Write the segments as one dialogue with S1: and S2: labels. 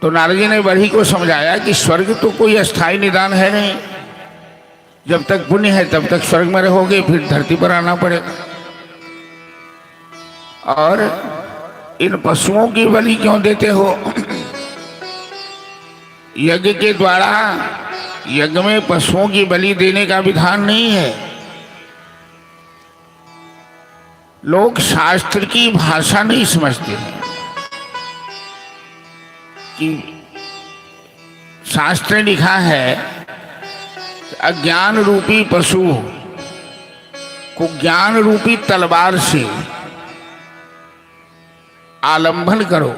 S1: तो नारद जी ने बरही को समझाया कि स्वर्ग तो कोई अस्थायी निदान है नहीं, जब तक पुण्य है तब तक स्वर्ग में रहोगे, फिर धरती पर आना पड़ेगा। और इन पशुओं की बलि क्यों देते हो? यज्ञ के द्वारा, यज्ञ में पशुओं की बलि देने का विधान नहीं है। लोग शास्त्र की भाषा नहीं समझते हैं कि शास्त्र ने लिखा है अज्ञान रूपी पशु को ज्ञान रूपी तलवार से आलंबन करो,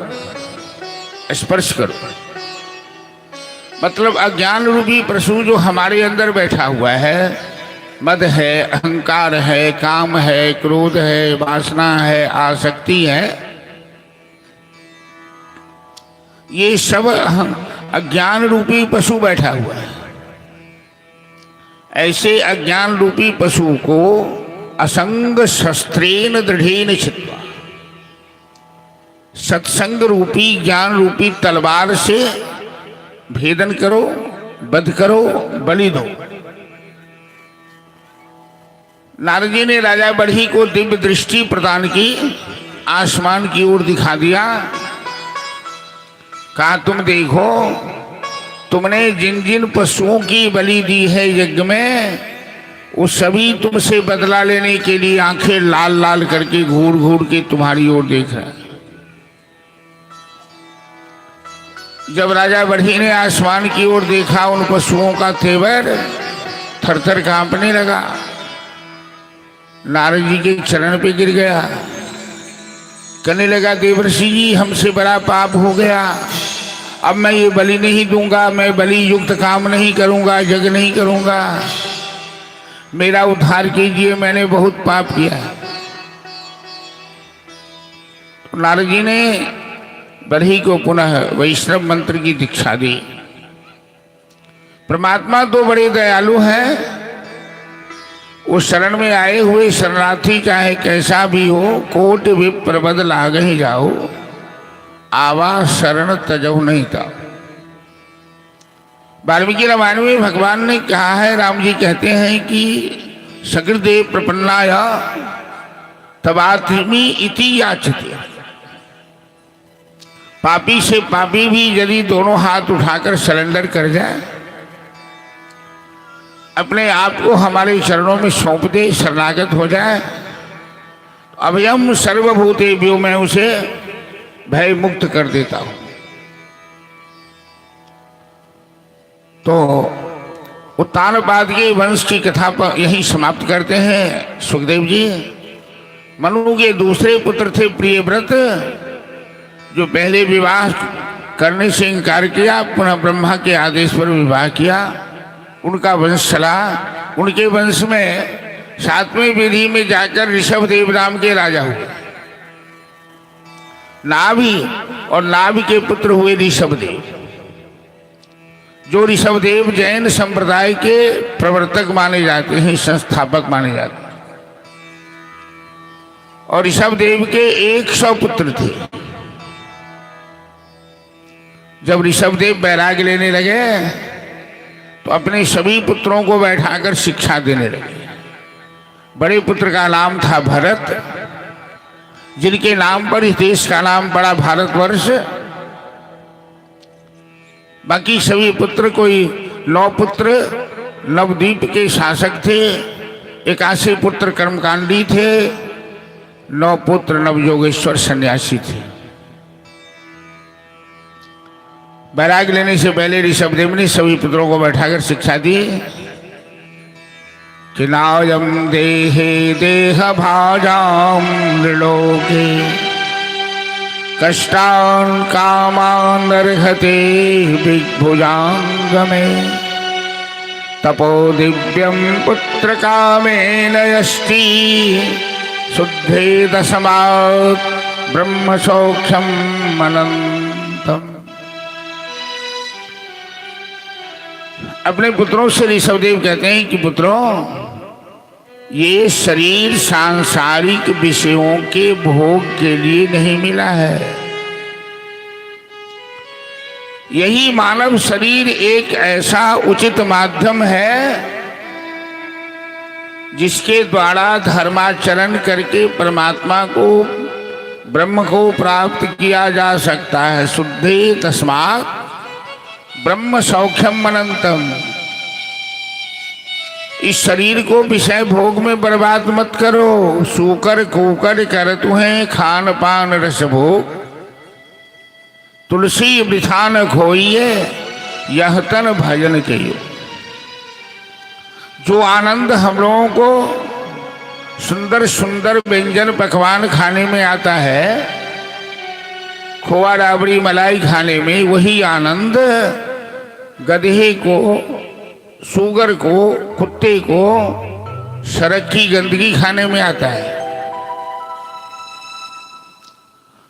S1: स्पर्श करो। मतलब अज्ञान रूपी पशु जो हमारे अंदर बैठा हुआ है, मद है, अहंकार है, काम है, क्रोध है, वासना है, आसक्ति है, ये सब अज्ञान रूपी पशु बैठा हुआ है। ऐसे अज्ञान रूपी पशु को असंग शस्त्रेण दृढ़ेन छित्वा, सत्संग रूपी ज्ञान रूपी तलवार से भेदन करो, वध करो, बलि दो। नारद जी ने राजा बरही को दिव्य दृष्टि प्रदान की, आसमान की ओर दिखा दिया। कहा तुम देखो, तुमने जिन जिन पशुओं की बलि दी है यज्ञ में, वो सभी तुमसे बदला लेने के लिए आंखें लाल लाल करके घूर घूर के तुम्हारी ओर देख रहे हैं। जब राजा बरही ने आसमान की ओर देखा, उन पशुओं का तेवर थर थर कांपने लगा। नारद जी के चरण पे गिर गया, कहने लगा देवर्षि जी हमसे बड़ा पाप हो गया, अब मैं ये बलि नहीं दूंगा, मैं बलि युक्त काम नहीं करूंगा, यज्ञ नहीं करूंगा, मेरा उद्धार कीजिए, मैंने बहुत पाप किया है। तो नारद जी ने बरही को पुनः वैष्णव मंत्र की दीक्षा दी। परमात्मा तो बड़े दयालु हैं, वो शरण में आए हुए शरणार्थी चाहे कैसा भी हो, कोट विप्रबद लाग ही जाओ, आवा शरण तजहु नहीं ताओ। वाल्मीकि रामायण में भगवान ने कहा है, राम जी कहते हैं कि सकृदेव प्रपन्नाय तबात्मी इति याचते। पापी से पापी भी यदि दोनों हाथ उठाकर सरेंडर कर जाए, अपने आप को हमारे चरणों में सौंप दे, शरणागत हो जाए, अभयम सर्वभूतेभ्यो, मैं उसे भय मुक्त कर देता हूं। तो उत्तानपाद के वंश की कथा पर यहीं समाप्त करते हैं। सुखदेव जी, मनु के दूसरे पुत्र थे प्रियव्रत, जो पहले विवाह करने से इनकार किया, पुनः ब्रह्मा के आदेश पर विवाह किया, उनका वंश चला। उनके वंश में 7वीं विधि में जाकर ऋषभदेव नाम के राजा हुए, नाभि, और नाभि के पुत्र हुए ऋषभदेव, जो ऋषभदेव जैन संप्रदाय के प्रवर्तक माने जाते हैं, संस्थापक माने जाते हैं। और ऋषभदेव के 100 पुत्र थे। जब ऋषभदेव वैराग्य लेने लगे तो अपने सभी पुत्रों को बैठाकर शिक्षा देने लगे। बड़े पुत्र का नाम था भरत, जिनके नाम पर इस देश का नाम पड़ा भारतवर्ष। बाकी सभी पुत्र, कोई 9 पुत्र नवद्वीप के शासक थे, 81 पुत्र कर्मकांडी थे, 9 पुत्र नवयोगेश्वर सन्यासी थे। वैराग्य लेने से पहले ऋषभदेव ने सभी पुत्रों को बैठाकर शिक्षा दी कि नायम देहे देह भाजाम नृलोके कष्टान कामान अर्हते विभुजांगमे तपो दिव्यम पुत्र कामेन यष्टि शुद्धे दशमात् ब्रह्म सौख्यम अनंतम। अपने पुत्रों से ऋषभदेव कहते हैं कि पुत्रों, ये शरीर सांसारिक विषयों के भोग के लिए नहीं मिला है। यही मानव शरीर एक ऐसा उचित माध्यम है जिसके द्वारा धर्माचरण करके परमात्मा को, ब्रह्म को प्राप्त किया जा सकता है। शुद्धि तस्मात् ब्रह्म सौख्यम अनंतम। इस शरीर को विषय भोग में बर्बाद मत करो। सूकर कूकर कर तुहें खान पान रस भोग, तुलसी वृथा न खोइए यह तन भजन के योग। जो आनंद हम लोगों को सुंदर सुंदर व्यंजन पकवान खाने में आता है, खोआ राबड़ी मलाई खाने में, वही आनंद गधे को, सुगर को, कुत्ते को सड़क की गंदगी खाने में आता है।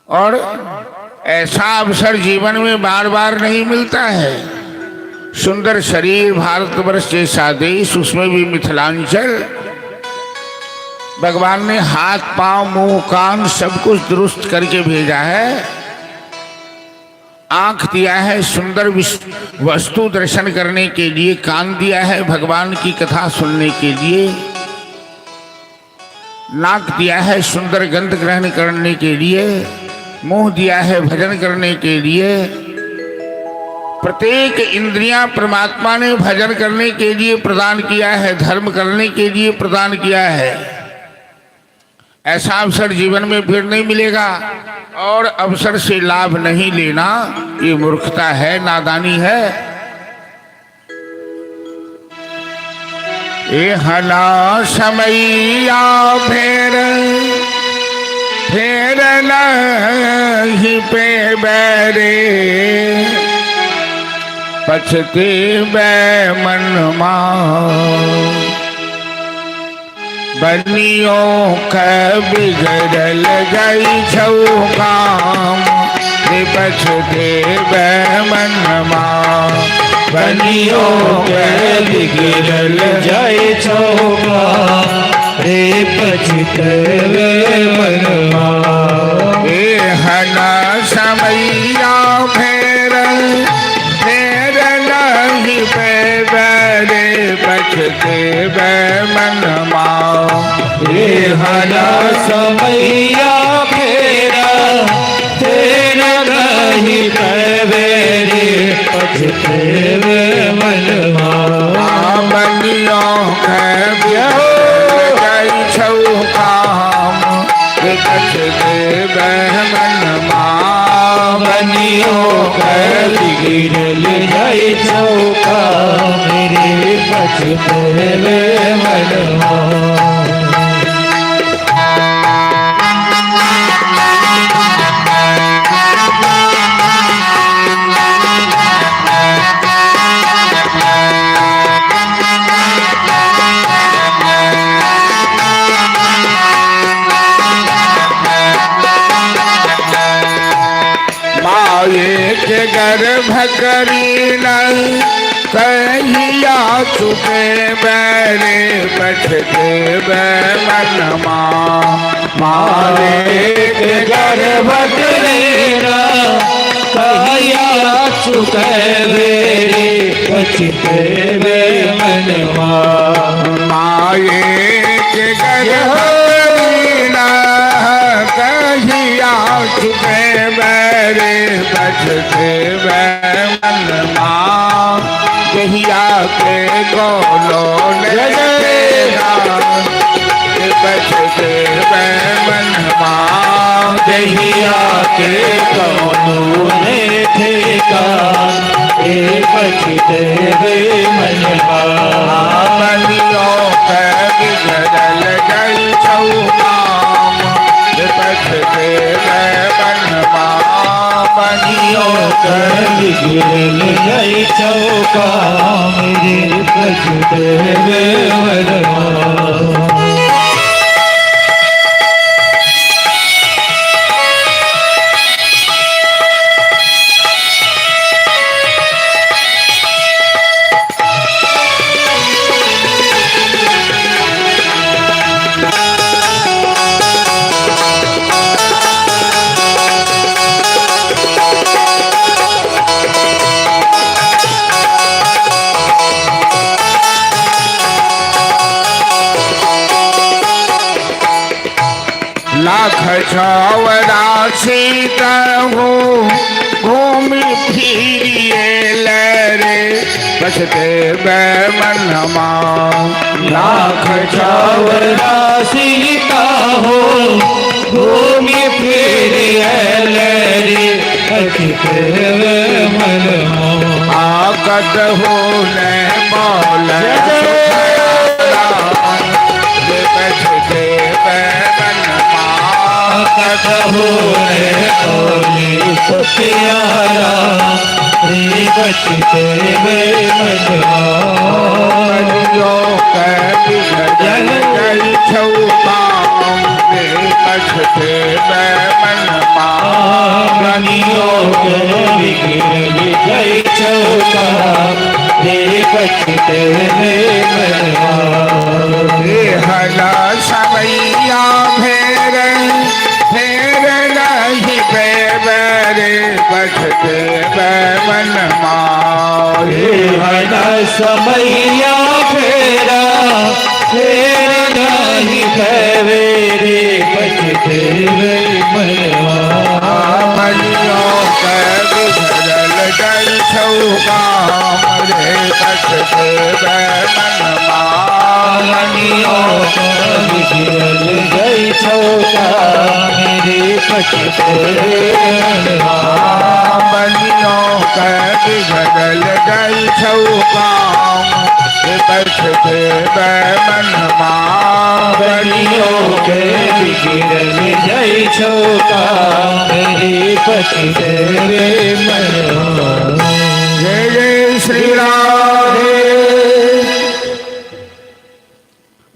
S1: और ऐसा अवसर जीवन में बार बार नहीं मिलता है। सुंदर शरीर, भारतवर्ष जैसा देश, उसमें भी मिथिलांचल, भगवान ने हाथ पांव मुंह कान सब कुछ दुरुस्त करके भेजा है। आंख दिया है सुंदर वस्तु दर्शन करने के लिए, कान दिया है भगवान की कथा सुनने के लिए, नाक दिया है सुंदर गंध ग्रहण करने के लिए, मुंह दिया है भजन करने के लिए। प्रत्येक इंद्रियां परमात्मा ने भजन करने के लिए प्रदान किया है, धर्म करने के लिए प्रदान किया है। ऐसा अवसर जीवन में फिर नहीं मिलेगा और अवसर से लाभ नहीं लेना ये मूर्खता है, नादानी है। ए हला समैया फेर फेर नहीं पे बैरे, पछते बै मन बनियों के बिगड़ल गई छौ काम, रे पछते बै मन
S2: बनियो के बिगड़ल जाय छौका रे पछतवे मनमा।
S1: एहन समैया फेर फेर नहीं पेबे रे पछते बै मनमा।
S2: रे हना समैया फेरा तेर नहीं पेवे रे पछतवे मनमा।
S1: बनियों के बिगड़ल गई छौ काम, रे पछते बै मनमा।
S2: बनियो के बिगड़ल जाय छौका मेरे पछतवे मनमा।
S1: माये के गर्भ करीना कहिया चुके बैरे पछते बै मनमा।
S2: मारे के गर्भ करेना कहिया चुके रे पछतवे मनमा।
S1: माये के गर्भ करीना कहिया चुके बैरे पछते बै मनमा। कहिया के गोलो पछते बै मनमा।
S2: दहिया के कौनो ने ठेका रे पछतवे मनमा।
S1: बनियों के बिगड़ल गई छौ काम, पछते बै मनमा।
S2: बनियो
S1: बनियों
S2: के बिगड़ल जाय चौका मेरे पछतवे मनमा।
S1: 84 हो घूमि फिरिए रे बसते मन।
S2: लाख 84 हो भूमि फिर रे बचते मन।
S1: आकत हो न मौल बसते मन।
S2: कहो रे बोले सुखियारा रे बचते मन।
S1: जल छौकाम बसते मन।
S2: मनियो के बिगड़ल जय चौका रे बचते मन।
S1: हला समैया फेर फेर नहीं पेरे बसते मन।
S2: हला समैया फेरा फेर नहीं रे बचते मन।
S1: मनियो के बिगड़ल जल छौकाम रे बसते मन।
S2: मनियो के बिगड़ल जय चौका मेरे बचते मन।
S1: मनियो के बिगड़ल जल छौकाम बसते मन।
S2: बनियो के बिगड़ल जय चौका मेरे बचते मन।
S1: जय जय श्री राधे।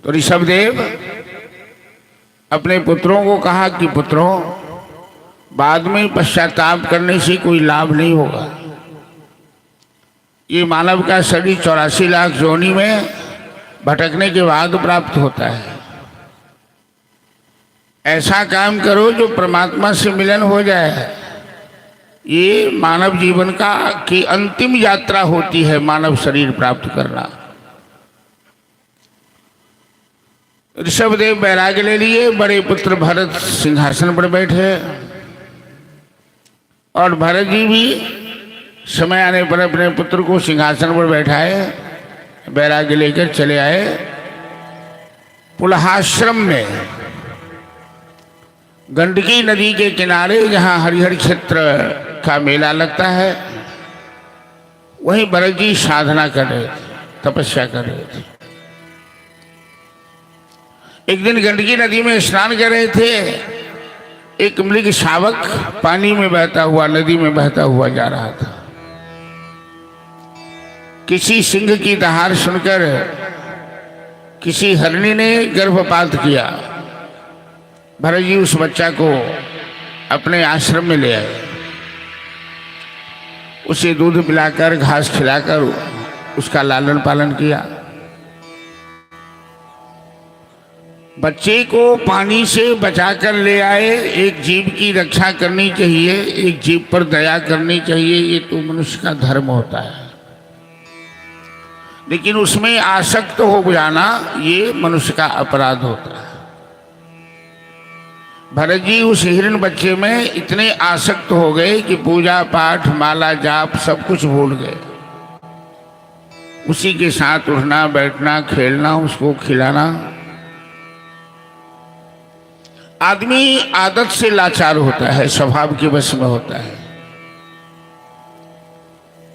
S1: तो ऋषभदेव अपने पुत्रों को कहा कि पुत्रों, बाद में पश्चाताप करने से कोई लाभ नहीं होगा। ये मानव का शरीर 84 लाख जोनी में भटकने के बाद प्राप्त होता है। ऐसा काम करो जो परमात्मा से मिलन हो जाए। ये मानव जीवन का की अंतिम यात्रा होती है, मानव शरीर प्राप्त करना। ऋषभदेव वैराग्य ले लिए, बड़े पुत्र भरत सिंहासन पर बैठे और भरत जी भी समय आने पर अपने पुत्र को सिंहासन पर बैठाए, वैराग्य लेकर चले आए पुलहाश्रम में, गंडकी नदी के किनारे जहाँ हरिहर क्षेत्र का मेला लगता है, वहीं भरत जी साधना कर रहे थे, तपस्या कर रहे थे। एक दिन गंडकी नदी में स्नान कर रहे थे, एक मृग शावक पानी में बहता हुआ, नदी में बहता हुआ जा रहा था। किसी सिंह की दहाड़ सुनकर किसी हरणी ने गर्भपात किया। भरत जी उस बच्चा को अपने आश्रम में ले आए, उसे दूध पिलाकर घास खिलाकर उसका लालन पालन किया। बच्चे को पानी से बचाकर ले आए। एक जीव की रक्षा करनी चाहिए, एक जीव पर दया करनी चाहिए, ये तो मनुष्य का धर्म होता है। लेकिन उसमें आसक्त हो जाना ये मनुष्य का अपराध होता है। भरत जी उस हिरण बच्चे में इतने आसक्त हो गए कि पूजा पाठ, माला जाप सब कुछ भूल गए। उसी के साथ उठना बैठना, खेलना, उसको खिलाना। आदमी आदत से लाचार होता है, स्वभाव के वश में होता है।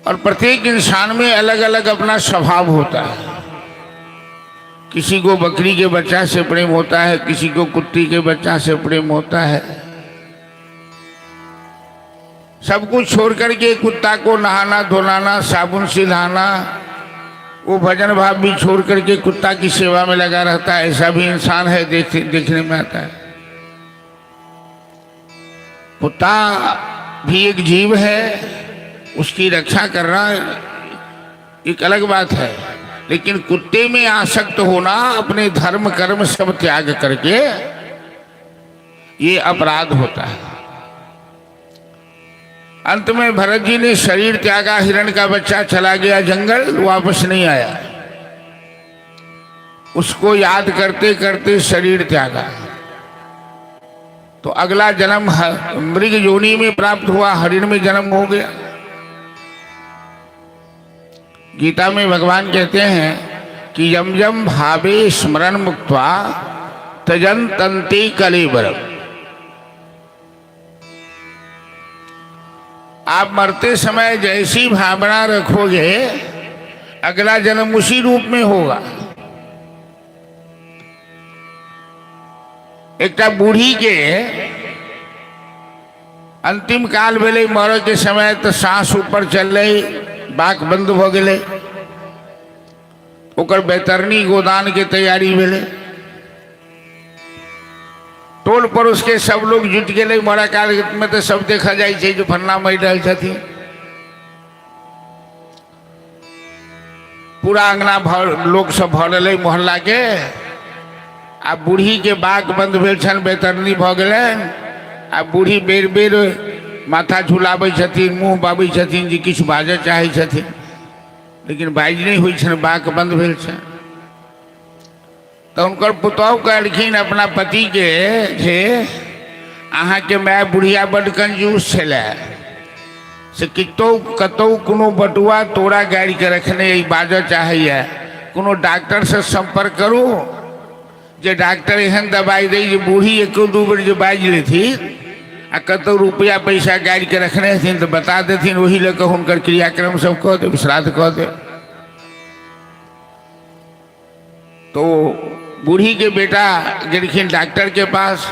S1: और प्रत्येक इंसान में अलग अलग अपना स्वभाव होता है। किसी को बकरी के बच्चा से प्रेम होता है, किसी को कुत्ती के बच्चा से प्रेम होता है। सब कुछ छोड़ करके कुत्ता को नहाना धुलाना, साबुन से नहाना, वो भजन भाव भी छोड़ करके कुत्ता की सेवा में लगा रहता है। ऐसा भी इंसान है, देखने में आता है। कुत्ता भी एक जीव है, उसकी रक्षा करना एक अलग बात है, लेकिन कुत्ते में आसक्त होना, अपने धर्म कर्म सब त्याग करके, ये अपराध होता है। अंत में भरत जी ने शरीर त्यागा, हिरण का बच्चा चला गया जंगल, वापस नहीं आया। उसको याद करते करते शरीर त्यागा। तो अगला जन्म मृग योनि में प्राप्त हुआ, हरिण में जन्म हो गया। गीता में भगवान कहते हैं कि यम यम भावे स्मरण मुक्त्वा तजन तंते कलेवरम। आप मरते समय जैसी भावना रखोगे अगला जन्म उसी रूप में होगा। एकटा बूढ़ी के अंतिम काल भेलै, मरे के समय तो सांस ऊपर चललै, बाक बंद भ गेलै, ओकर बैतरणी गोदान के तैयारी भेलै। टोल पड़ोस के सब लोग जुटि गेलै। मरऽ काल में तो सब देखा जाइ छै जे फन्ना मरि रहल छथिन। पूरा अंगना भर लोक सब भरल अइ मोहल्ला के। आ बूढ़ी के बाक बंद भेल छनि, बेतरनी भऽ गेलनि। आ बूढ़ी बेर बेर माथा झुलाबै छथिन, मुँह बाबै छथिन जे किछु बाजऽ चाहै छथिन, लेकिन बाजि नहि होइ छनि, बाक बंद भेल छनि। तऽ हुनकर पुतहु कहलखिन अपना पतिके जे अहाँके माय बुढ़िया बड्ड कंजूस छलै, से कतहु कतहु कोनो बटुआ तोरा गाड़िके रखने अइ, बाजऽ चाहैए, कोनो डॉक्टरसँ सम्पर्क करू जे डॉक्टर एहन दबाइ दै जे बूढ़ी एको दू बेर जे बाजि लेथिन, आ कतहु रुपैआ पैसा गाड़िके रखने हेथिन तऽ बता देथिन, ओही लऽ कऽ हुनकर क्रियाक्रम सब कऽ देब, श्राद्ध कऽ देब। तो बूढ़ी के बेटा गेलखिन डॉक्टर के पास।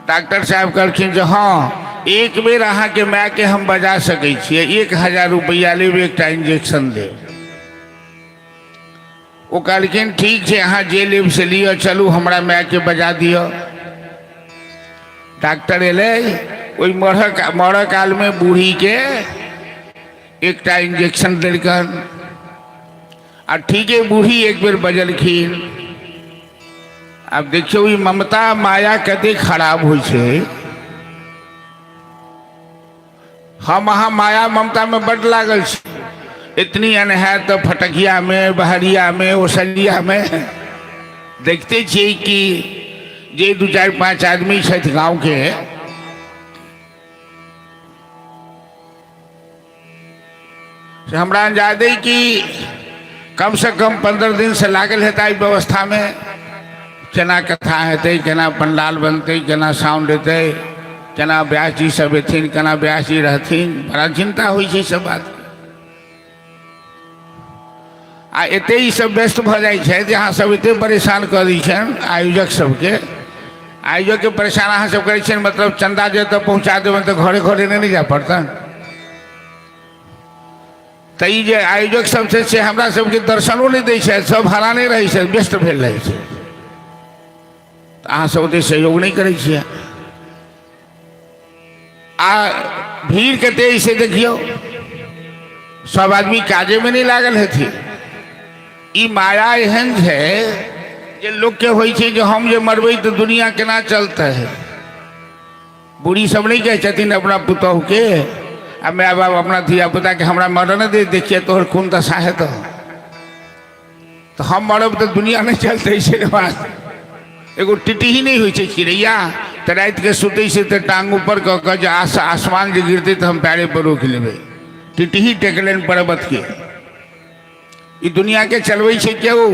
S1: डॉक्टर साहब कहलखिन जे हँ, एक बेर अहाँके मायके हम बजा सकै छियै, 1000 रुपैआ लेब, एकटा इंजेक्शन देब। ओ कहलखिन ठीक छै, अहाँ जे लेब से लिअ, चलू हमरा मायके बजा दिअ। डॉक्टर एलै, ओहि मरऽ कालमे बूढ़ीके एकटा इंजेक्शन देलकनि आ ठीके बूढ़ी एक बेर बजलखिन। आब देखियौ ई ममता माया कते खराब होइ छै। हम अहाँ माया ममता में बड लागल छी, इतनी अनहैत तऽ फटकिया में, बहरिया में, ओसलिया में देखते छियै कि जे 2 4 5 आदमी छथि गाँव के, से हमरा अंदाज अइ कि कम से कम 15 दिन से लागल हेतै एहि व्यवस्थामे, केना कथा हेतै, केना पंडाल बनतै, केना साउंड हेतै, केना व्यास जी सब एथिन, केना व्यास जी रहथिन, बड़ा चिंता होइ छै सब बात। आ एते ई सब व्यस्त भऽ जाइ छै जे अहाँ सब एते परेशान कऽ दै छनि आयोजक सबके। आयोजकके परेशान अहाँ सब करै छियनि, मतलब चन्दा जे तऽ पहुँचा देबनि तऽ घरे घरे नहि ने जाय पड़तनि। तऽ ई जे आयोजक सब छै से हमरा सबके दर्शनो नहि दै छथि, सब हराने रहै छथि, व्यस्त भेल रहै छै। तऽ अहाँ सब ओते सहयोग नहि करै छियै। आ भीड़ कते से देखियौ, सब आदमी काजेमे नहि लागल हेथिन। ई माया एहन छै जे लोकके होइ छै जे हम जे मरबै तऽ दुनिया केना चलतै। बूढ़ी सब नहि कहै छथिन अपना पुतोहुके आ माय बाप अपना धिया पुताके, हमरा मरऽ नहि दे, देखिए तोहर कोन दशा हेतौ, तऽ हम मरब तऽ दुनिया नहि चलतै। से बात एगो टिटही नहि होइ छै चिड़ैया, तऽ रातिके सुतै छै तऽ टांग ऊपर कऽ कऽ जे आसमान जे गिरतै तऽ हम पैरे पर रोकि लेबै। टिटही टेकलनि पर्वतके। ई दुनियाके चलबै छै केओ,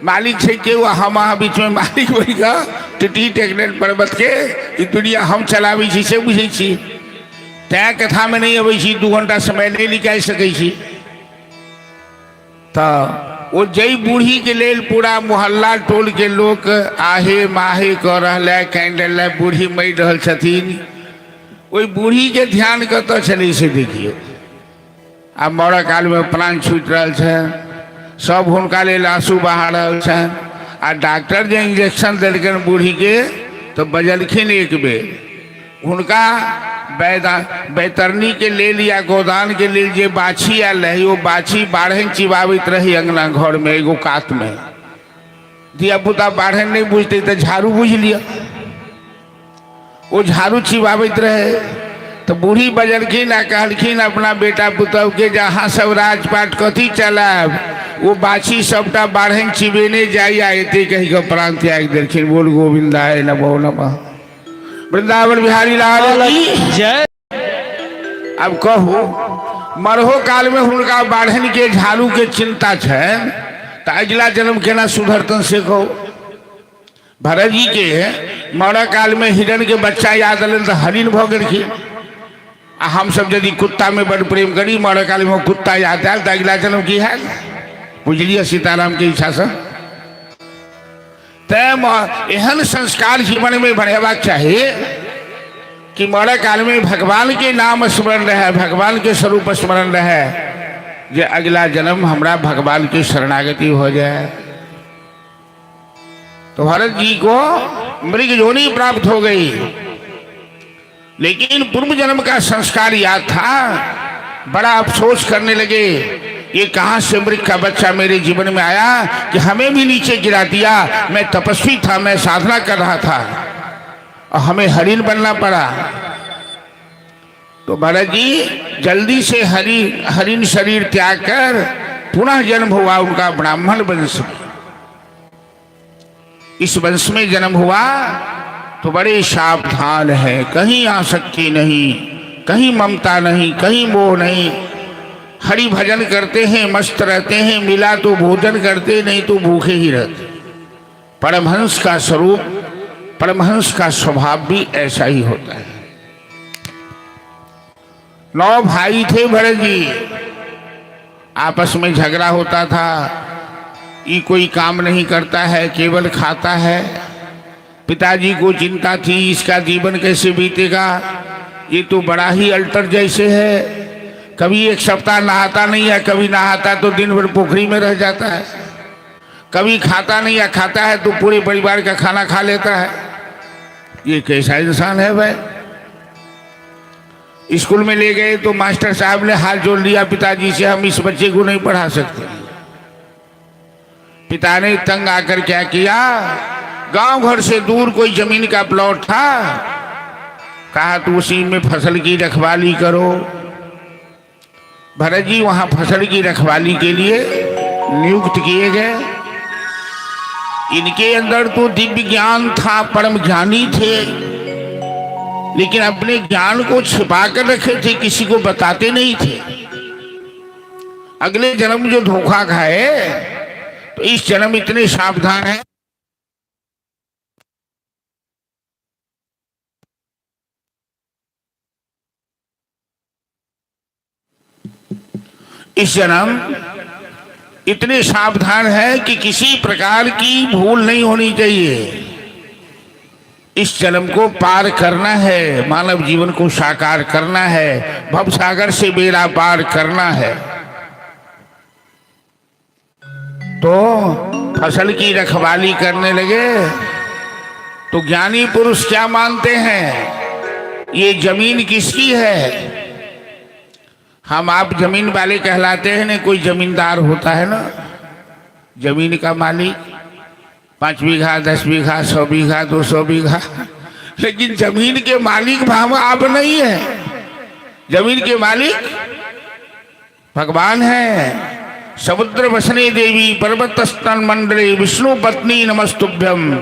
S1: मालिक छै केओ, आ हम अहाँ बीचमे मालिक बनि कऽ टिटही टेकलनि पर्वतके, ई दुनिया हम चलाबै छी से बुझै छी। तैँ कथामे नहि अबै छी, 2 घंटा समय नहि निकालि सकै छी। तऽ ओ जै बूढ़ीके लेल पूरा मोहल्ला टोलके लोक आहे माहे कऽ रहल है, कानि रहल है, बूढ़ी मरि रहल छथिन, ओहि बूढ़ीके ध्यान कतऽ छलै से देखियौ। आ मरऽ कालमे प्राण छूटि रहल छनि, सब हुनका लेल आंसू बहा रहल छनि। आ डॉक्टर जे इंजेक्शन देलकनि बूढ़ीके तऽ बजलखिन एक बेर, हुनका बैतरनीके लेल या गोदानके लेल जे बाछी आयल रहै, ओ बाछी बाढ़नि चिबाबैत रहै अङ्गना घरमे एगो कातमे। धियापुता बाढ़नि नहि बुझतै तऽ झाड़ू बुझि लिअ, ओ झाड़ू चिबाबैत रहै। तऽ बूढ़ी बजलखिन आ कहलखिन अपना बेटा पुतहुके जे अहाँ सब राजपाट कथी चलायब, ओ बाछी सबटा बाढ़नि चिबेने जाइया। एते कहि कऽ प्राण त्यागि देलखिन। बोल गोविन्दाय नमो नमः। वृंदावन बिहारी लाल की
S2: जय।
S1: अब कहू, मरहो काल में हुनका बाढ़नि के झाड़ू के चिंता छनि तऽ अगिला जन्म केना सुधरतन से कहू। भरत जी के मरऽ काल में हिरण के बच्चा याद एलनि तऽ हरिण भऽ गेलखिन। आ हमसब यदि कुत्ता में बड़ प्रेम करी, मरऽ काल में कुत्ता याद आयल तऽ अगिला जन्म की हैत? बुझलियै, सीताराम के इच्छा से तैं एहन संस्कार जीवन में बढ़ेबाक चाही कि मरऽ काल में भगवान के नाम स्मरण रहे, भगवान के स्वरूप स्मरण रहे, जे अगला जन्म हमरा भगवान के शरणागति हो जाए। तो भरत जी को मृग योनि प्राप्त हो गई, लेकिन पूर्व जन्म का संस्कार याद था। बड़ा अफसोस करने लगे, ये कहाँ से मृग का बच्चा मेरे जीवन में आया कि हमें भी नीचे गिरा दिया। मैं तपस्वी था, मैं साधना कर रहा था और हमें हरिण बनना पड़ा। तो भरत जी जल्दी से हरिण शरीर त्याग कर पुनः जन्म हुआ उनका ब्राह्मण वंश में। इस वंश में जन्म हुआ तो बड़े सावधान है, कहीं आसक्ति नहीं, कहीं ममता नहीं, कहीं मोह नहीं। हरि भजन करते हैं, मस्त रहते हैं, मिला तो भोजन करते, नहीं तो भूखे ही रहते। परमहंस का स्वरूप, परमहंस का स्वभाव भी ऐसा ही होता है। 9 भाई थे भरत जी, आपस में झगड़ा होता था। ये कोई काम नहीं करता है, केवल खाता है। पिताजी को चिंता थी इसका जीवन कैसे बीतेगा, ये तो बड़ा ही अल्टर जैसे है, कभी एक सप्ताह नहाता नहीं है, कभी नहाता तो दिन भर पोखरी में रह जाता है, कभी खाता नहीं है, खाता है तो पूरे परिवार का खाना खा लेता है। ये कैसा इंसान है भाई। स्कूल में ले गए तो मास्टर साहब ने हाथ जोड़ लिया पिताजी से, हम इस बच्चे को नहीं पढ़ा सकते। पिता ने तंग आकर क्या किया, गांव घर से दूर कोई जमीन का प्लॉट था, कहा तो उसी में फसल की रखवाली करो। भरत जी वहां फसल की रखवाली के लिए नियुक्त किए गए। इनके अंदर तो दिव्य ज्ञान था, परम ज्ञानी थे, लेकिन अपने ज्ञान को छिपा कर रखे थे, किसी को बताते नहीं थे। अगले जन्म जो धोखा खाए तो इस जन्म इतने सावधान है। इस जन्म इतने सावधान है कि किसी प्रकार की भूल नहीं होनी चाहिए। इस जन्म को पार करना है, मानव जीवन को साकार करना है, भव सागर से बेड़ा पार करना है। तो फसल की रखवाली करने लगे तो ज्ञानी पुरुष क्या मानते हैं, ये जमीन किसकी है? हम आप जमीन वाले कहलाते हैं ना, कोई जमींदार होता है ना, जमीन का मालिक, 5 बीघा, 10 बीघा, 100 बीघा, 200 बीघा, लेकिन जमीन के मालिक हम आप नहीं है। जमीन के मालिक भगवान है। समुद्र वसने देवी पर्वत स्तन मंडले विष्णु पत्नी नमस्तुभ्यम।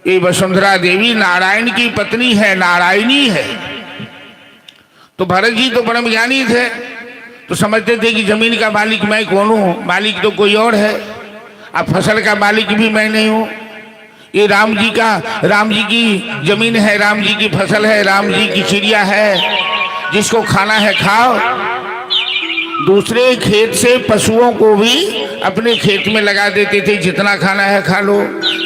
S1: ये वसुंधरा देवी नारायण की पत्नी है, नारायणी है। तो भरत जी तो परम ज्ञानी थे, तो समझते थे कि जमीन का मालिक मैं कौन हूँ, मालिक तो कोई और है, अब फसल का मालिक भी मैं नहीं हूँ। ये राम जी का, राम जी की जमीन है, राम जी की फसल है, राम जी की चिड़िया है, जिसको खाना है खाओ। दूसरे खेत से पशुओं को भी अपने खेत में लगा देते थे, जितना खाना है खा लो।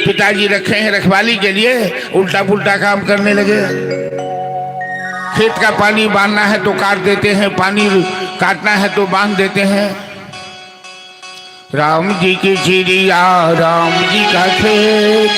S1: पिताजी रखे हैं रखवाली के लिए, उल्टा पुल्टा काम करने लगे। खेत का पानी बांधना है तो काट देते हैं, पानी काटना है तो बांध देते हैं। राम जी की चिड़िया, राम जी का खेत,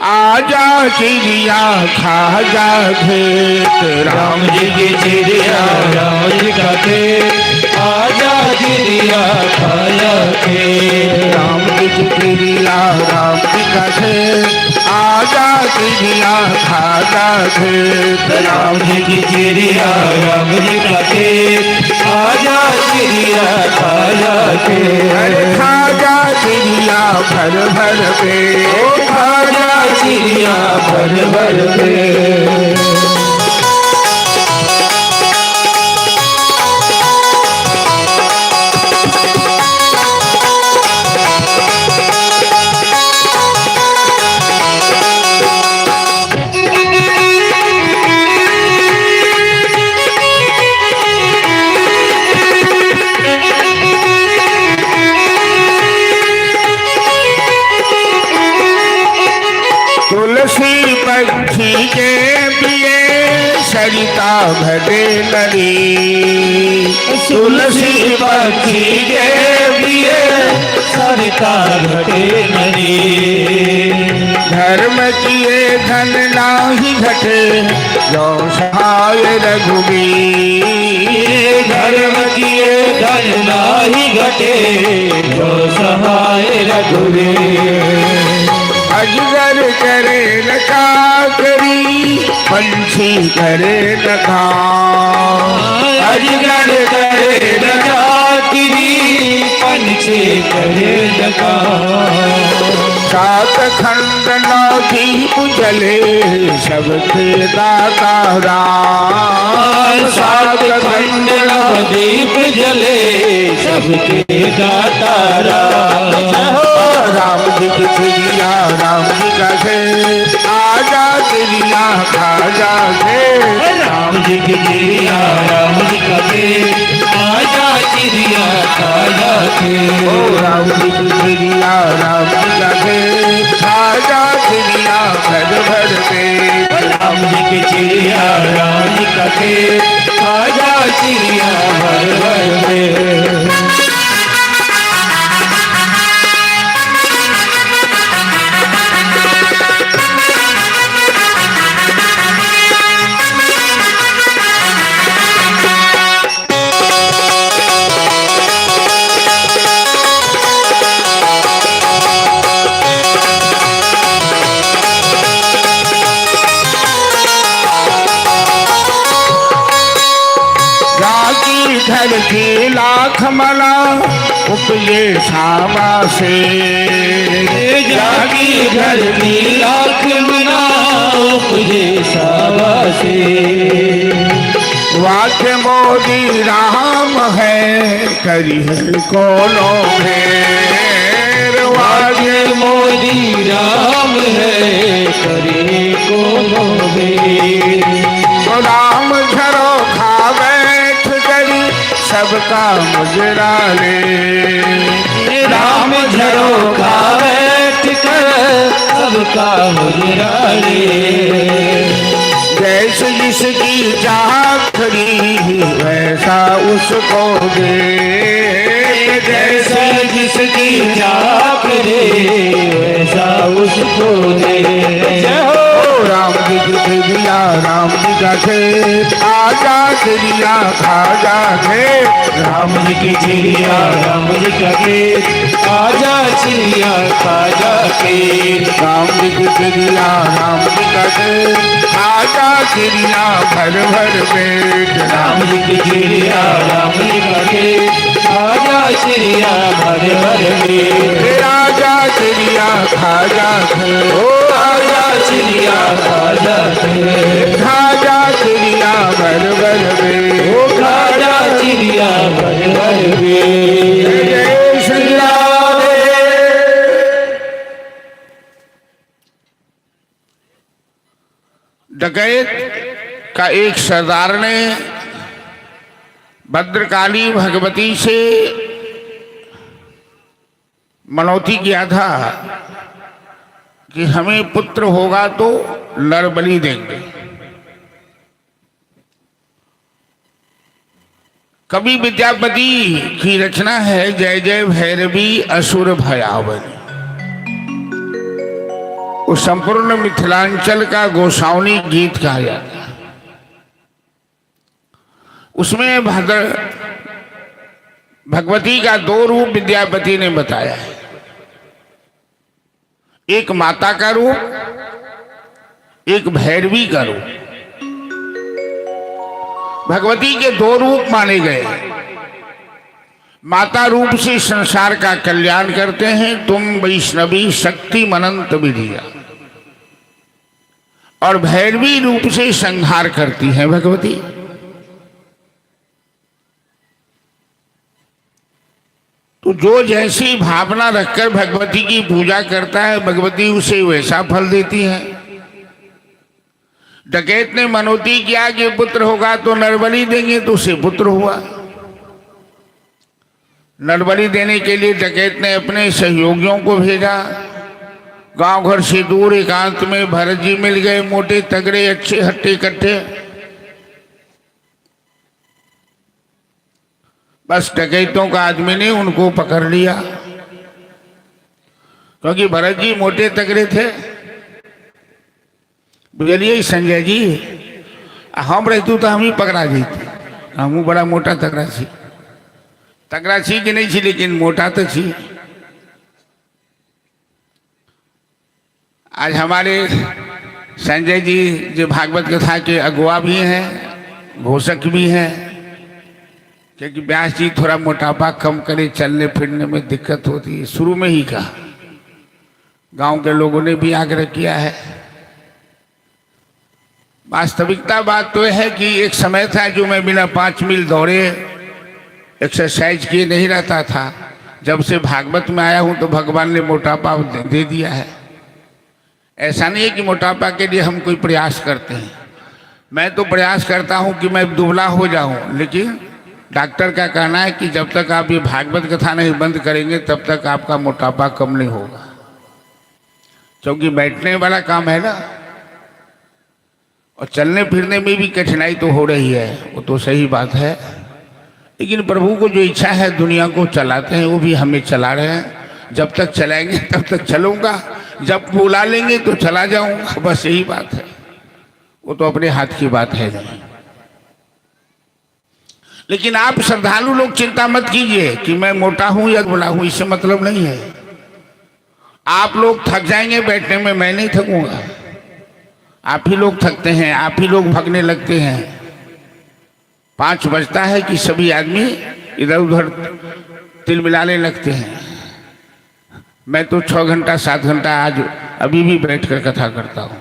S1: आजा चिड़िया खा जा खेत।
S2: राम जी की चिड़िया, राम जी का खेत, आजा चिड़िया खा जा खेत।
S1: राम जी की चिड़िया, राम जी का खेत, आजा चिड़िया खा जा खेत।
S2: राम जी की चिड़िया, राम जी का खेत, आजा चिड़िया खा जा
S1: अरे
S2: खेत।
S1: खा जा चिड़िया भर भर पे।
S2: ओ खाजा चिड़िया भर भर पे।
S1: तुलसी पक्षी के पिए सरिता भटे नदी।
S2: तुलसी पक्षी के लिए सरिता घटे नदी।
S1: धर्म किए धन नाही घटे जो सहाय रघुबीर।
S2: धर्म किए धन नाही घटे जो सहाय रघुवीर।
S1: अजगर करे न चाकरी पंछी करे न काम।
S2: अजगर करे न चाकरी पंछी करे न काम।
S1: सात खंड नौधी उजले सबके दाता राम।
S2: सात खंड दीप जले सबके दाता राम।
S1: राम जी की चिड़िया राम जी का खेत, आजा चिड़िया खाजा खेत।
S2: राम जी की चिड़िया राम जी का खेत, आजा चिड़िया खाजा
S1: ओ
S2: खेत।
S1: राम जी की चिड़िया राम जी का खेत, आजा चिड़िया भर भर पेट।
S2: राम जी की चिड़िया राम जी का खेत, आजा चिड़िया भर भर पेट।
S1: जाकी धरती लाख मला उपजे सामा से।
S2: जाकी धरती लाख मना उपजे सावा से।
S1: वाक्य मोदी राम है करी कोनो फेर। वाक्य
S2: वाक्य मोदी राम है करे को भेद।
S1: राम झरो खा बैठ करी सबका मुजरा ले।
S2: राम झरोखा बैठ कर सबका मुजरा ले।
S1: जैसे जिसकी चाखरी वैसा उसको दे।
S2: जैसे जिसकी चाक दे वैसा उसको दे। जय हो।
S1: राम जी की चिड़िया राम जी का खेत, आजा चिड़िया खाजा खेत।
S2: राम जी की चिड़िया राम जी का खेत, आजा चिड़िया खाजा खेत।
S1: राम जी की चिड़िया राम जी का खेत, आजा चिड़िया भर भर पेट।
S2: राम जी की चिड़िया राम जी का खेत, आजा चिड़िया भर भर पेट।
S1: राजा चिड़िया खाजा खेत,
S2: ओ आजा चिड़िया खाजा खेत।
S1: खाजा चिड़िया भर भर पेट।
S2: ओ खाजा चिड़िया भर भर पेट।
S1: जय श्री राम। डकैत का एक सरदार ने भद्रकाली भगवती से मनौती किया था कि हमें पुत्र होगा तो नरबलि देंगे। कवि विद्यापति की रचना है जय जय भैरवी असुर भयावन। वो संपूर्ण मिथिलांचल का गोसाउनी गीत कहा जाता है। उसमें भगवती का दो रूप विद्यापति ने बताया है, एक माता का रूप, एक भैरवी का रूप। भगवती के दो रूप माने गए, माता रूप से संसार का कल्याण करते हैं। तुम वैष्णवी शक्ति मनंत विधिया, और भैरवी रूप से संहार करती है भगवती। तो जो जैसी भावना रखकर भगवती की पूजा करता है, भगवती उसे वैसा फल देती है। डकैत ने मनोती किया कि पुत्र होगा तो नरबलि देंगे, तो उसे पुत्र हुआ। नरबलि देने के लिए डकैत ने अपने सहयोगियों को भेजा। गांव घर से दूर एकांत में भरत जी मिल गए, मोटे तगड़े अच्छे हट्टे कट्टे। बस डकैतों का आदमी ने उनको पकड़ लिया, क्योंकि भरत जी मोटे तगड़े थे। बुझलिए संजय जी, हम रहतू तो हम ही पकड़ा जैती। हमहूँ बड़ा मोटा तगड़ा छी, तगड़ा छी कि नहीं छी, लेकिन मोटा तो छी। आज हमारे संजय जी जो भागवत कथा के अगुआ भी हैं, घोषक भी हैं, क्योंकि व्यास जी थोड़ा मोटापा कम करे, चलने फिरने में दिक्कत होती है। शुरू में ही कहा, गांव के लोगों ने भी आग्रह किया है। वास्तविकता बात तो है कि एक समय था जो मैं बिना 5 मील दौड़े एक्सरसाइज किए नहीं रहता था। जब से भागवत में आया हूँ तो भगवान ने मोटापा दे दिया है। ऐसा नहीं है कि मोटापा के लिए हम कोई प्रयास करते हैं। मैं तो प्रयास करता हूँ कि मैं दुबला हो जाऊँ, लेकिन डॉक्टर का कहना है कि जब तक आप ये भागवत कथा नहीं बंद करेंगे तब तक आपका मोटापा कम नहीं होगा, क्योंकि बैठने वाला काम है ना, और चलने फिरने में भी कठिनाई तो हो रही है, वो तो सही बात है। लेकिन प्रभु को जो इच्छा है दुनिया को चलाते हैं, वो भी हमें चला रहे हैं। जब तक चलाएंगे तब तक चलूँगा, जब बुला लेंगे तो चला जाऊँगा, बस यही बात है। वो तो अपने हाथ की बात है नहीं। लेकिन आप श्रद्धालु लोग चिंता मत कीजिए कि मैं मोटा हूँ या दुबला हूँ, इससे मतलब नहीं है। आप लोग थक जाएंगे बैठने में, मैं नहीं थकूंगा। आप ही लोग थकते हैं, आप ही लोग भगने लगते हैं। 5 बजता है कि सभी आदमी इधर उधर तिल मिलाने लगते हैं। मैं तो 6 घंटा 7 घंटा आज अभी भी बैठकर कथा करता हूँ।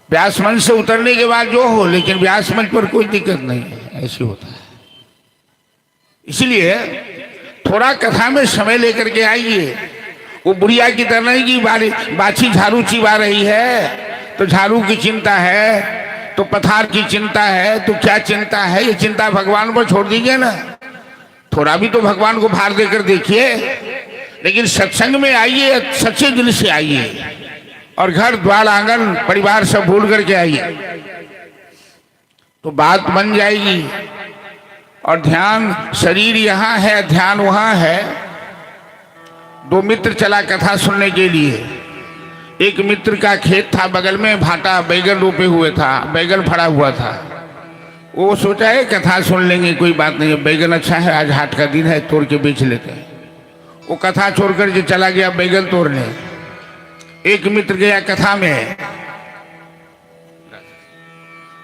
S1: व्यास मंच से उतरने के बाद जो हो, लेकिन व्यास मंच पर कोई दिक्कत नहीं है, ऐसी होता है। इसलिए थोड़ा कथा में समय लेकर के आइए। वो बुढ़िया की तरह नहीं कि बाछी झाड़ू चिबा रही है तो झाड़ू की चिंता है, तो पथार की चिंता है, तो क्या चिंता है? ये चिंता भगवान पर छोड़ दीजिए ना। थोड़ा भी तो भगवान को भार देकर देखिए। लेकिन सत्संग में आइए, सच्चे दिल से आइए, और घर द्वार आंगन परिवार सब भूल करके आइए, तो बात बन जाएगी। और ध्यान, शरीर यहाँ है, ध्यान वहाँ है। 2 मित्र चला कथा सुनने के लिए। एक मित्र का खेत था बगल में, भाटा बैगन रोपे हुए था, बैगन फड़ा हुआ था। वो सोचा है कथा सुन लेंगे, कोई बात नहीं, बैगन अच्छा है, आज हाट का दिन है, तोड़ के बेच लेते हैं। वो कथा छोड़कर जो चला गया बैगन तोड़ने। एक मित्र गया कथा में,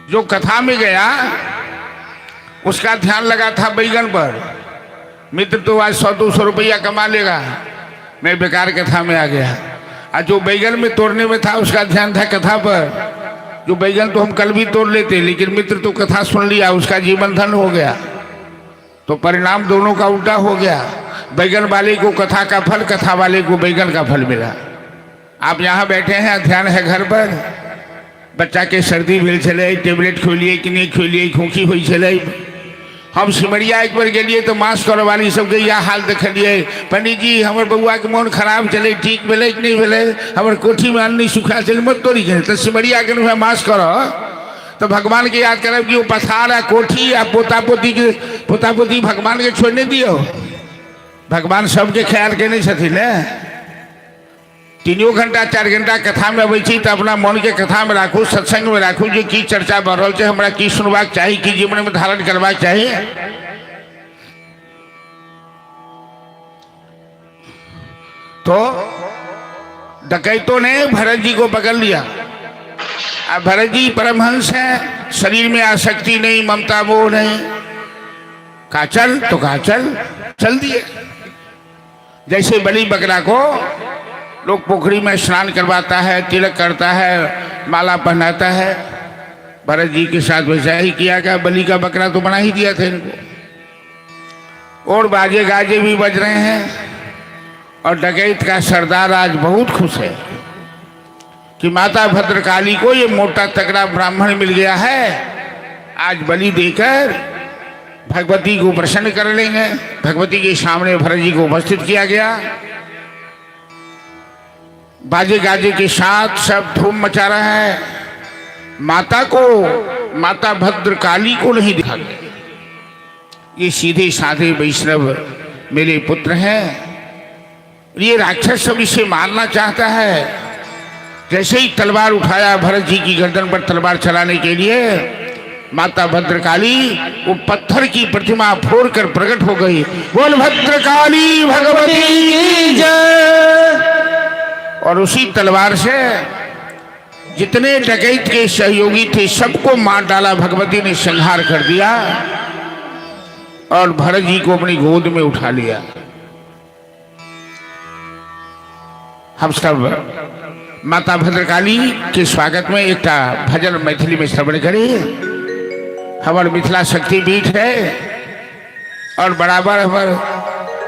S1: जो कथा में गया उसका ध्यान लगा था बैगन पर। मित्र तो आज 100-200 रुपया कमा लेगा, मैं बेकार कथा में आ गया। आज जो बैगन में तोड़ने में था उसका ध्यान था कथा पर। जो बैगन तो हम कल भी तोड़ लेते, लेकिन मित्र तो कथा सुन लिया, उसका जीवन धन हो गया। तो परिणाम दोनों का उल्टा हो गया। बैगन वाले को कथा का फल, कथा वाले को बैगन का फल मिला। आप यहाँ बैठे हैं, ध्यान है घर पर, बच्चा के सर्दी भेल छलै, टेबलेट खोलिए कि नहीं खोलिए, खोखी हुई छलै। हम सिमरिया एक बार गेलिए तो मास करऽ वाली सबके इएह हाल देखलिए। पंडित जी हमर बउआ के मोन खराब छलै, ठीक भेलै कि नहीं भेलै? हमर कोठी में अन्न नहीं सुखा छलै, मत तोड़ी गेल। तो सिमरिया के मास करऽ तो भगवान के याद करब कि वो पथार आ कोठी आ पोता पोती के, पोता पोती भगवान के छोड़ नहीं दियौ। भगवान सबके ख्याल केने छथिन ने। 3 घंटा 4 घंटा कथा में अबै छी तऽ अपना मन के कथा में राखू, सत्संग में राखू, जे की चर्चा भऽ रहल छै, हमरा की सुनबाक चाही, की जीवन में धारण करबाक चाही। तो डकैतों ने भरत जी को पकड़ लिया। अब भरत जी परमहंस हैं, शरीर में आसक्ति नहीं, ममता मोह नहीं। कहा चल, तो कहा चल, चल दिए। जैसे बलि बकरा को लोग पोखरी में स्नान करवाता है, तिलक करता है, माला पहनाता है, भरत जी के साथ वैसा ही किया गया। बलि का बकरा तो बना ही दिया था इनको, और बाजे गाजे भी बज रहे हैं। और डकैत का सरदार आज बहुत खुश है कि माता भद्रकाली को ये मोटा तगड़ा ब्राह्मण मिल गया है, आज बलि देकर भगवती को प्रसन्न कर लेंगे। भगवती के सामने भरत जी को उपस्थित किया गया, बाजे गाजे के साथ सब धूम मचा रहा है। माता को, माता भद्रकाली को नहीं दिखा गया। ये सीधे साधे वैष्णव मेरे पुत्र हैं, ये राक्षस सब इसे मारना चाहता है। जैसे ही तलवार उठाया भरत जी की गर्दन पर तलवार चलाने के लिए, माता भद्रकाली वो पत्थर की प्रतिमा फोड़ कर प्रकट हो गई। बोल भद्रकाली भगवती
S2: की जय।
S1: और उसी तलवार से जितने डकैत के सहयोगी थे सबको मार डाला। भगवती ने संहार कर दिया और भरत जी को अपनी गोद में उठा लिया। हम सब माता भद्रकाली के स्वागत में एक भजन मैथिली में श्रवण करी। हमार मिथिला शक्तिपीठ है और बराबर हमार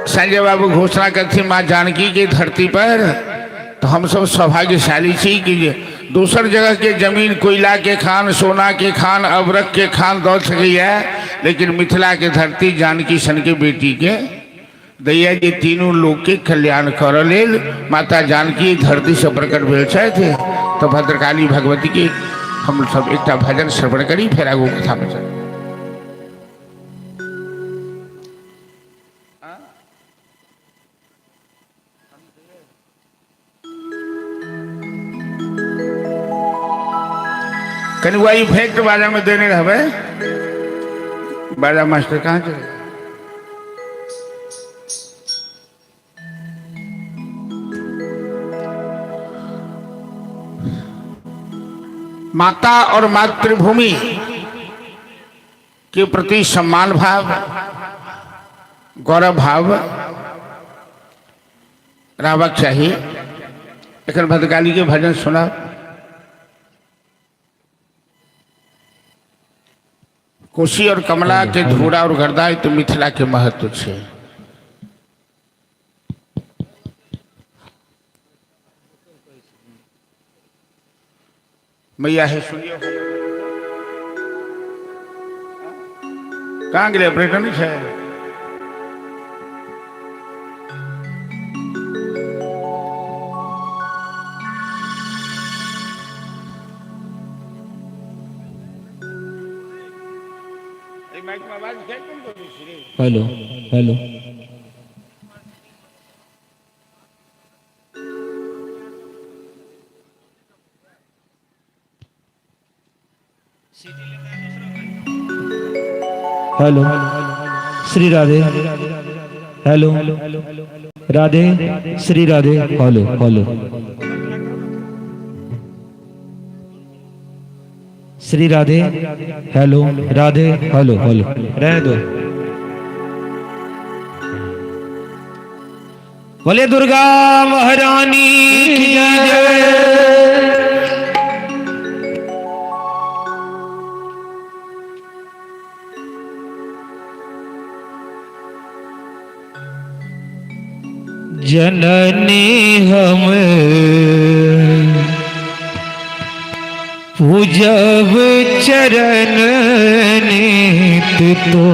S1: संजय बाबू घोषणा करती माँ जानकी के धरती पर, तो हम सब सौभाग्यशाली छी कि दोसर जगह के जमीन कोयला के खान, सोना के खान, अबरक के खान दऽ सकैया, लेकिन मिथिला के धरती जानकी सन के बेटी के दैया जे तीनू लोग के कल्याण करऽ लेल माता जानकी धरती से प्रकट भेल छथि। तो भद्रकाली भगवती के हम सब एकटा भजन श्रवण करी, फेर आगू कथा में चली। कनि वही इफेक्ट बाजा में देने रहबै। बाजा मास्टर कहाँ चले? माता और मातृभूमि के प्रति सम्मान भाव, गौरव भाव रहबाक चाही। एखन भद्रकाली के भजन सुना। कोसी और कमला के धूरा और गर्दा तो मिथिला के महत्व छे। मैया है सुनियो, कहाँ गेलै ऑपरेटर नहीं छै?
S2: Hello hello hello Shri Radhe, hello Radhe, Shri Radhe, hello hello Shri Radhe, hello Radhe, hello hello, रहने दो। बोले दुर्गा महारानी की जय। जननी हम पूजब चरण नित तो,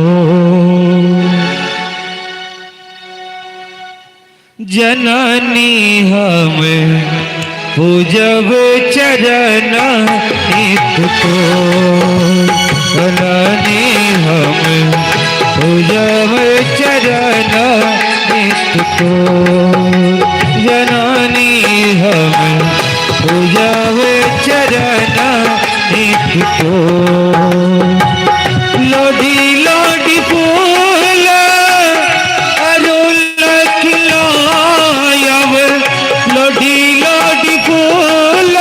S2: जननी हम पूजब चरण नित तो, जननी हम पूजब चरण नित तो, जननी हम पूजब चरण नित तो। लोधी लोधी फूल अरुल खिलायब, लोधी लोधी फूल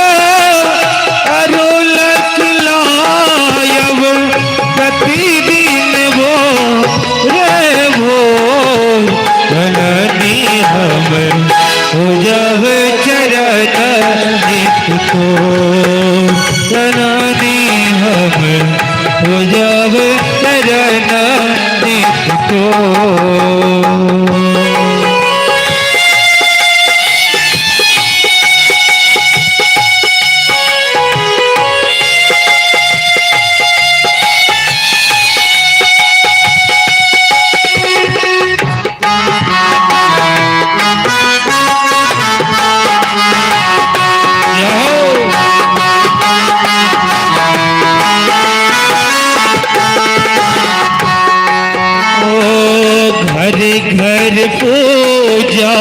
S2: अरुल खिलायब, प्रतिदिन वो रे पूजब चरण नित तोर। ओ घर घर पूजा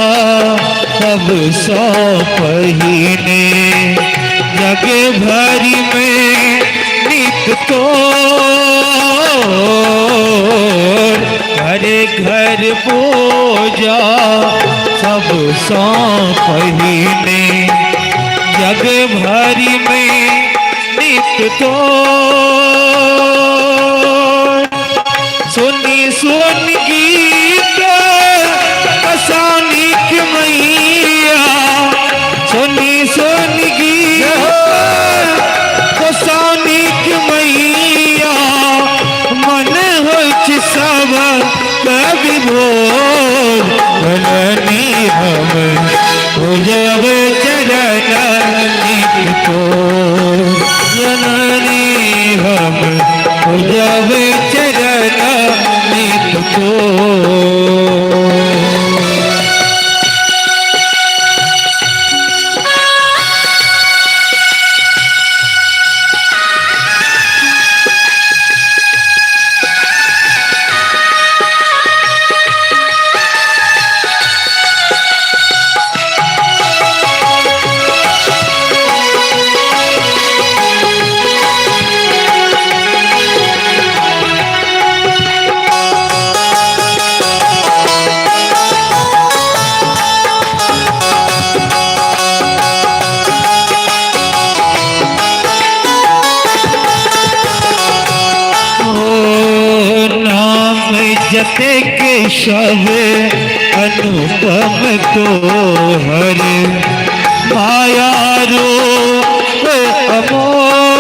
S2: सब सौ पहिने, जग भर में नित तो। घर घर पूजा सब सौ पहिने, जग भर में नित तो। सुनी सुन गीत कसानी के मैया, सुनी सुन गीत कसानी के मैया, मन होइछ सब कवि भोर। जननी हम पूजब चरण नित तोर, जननी हम पूजब चरण नित तोर। ओ नाम जते केशव अनुपम तोहर, माया रूप अमोल।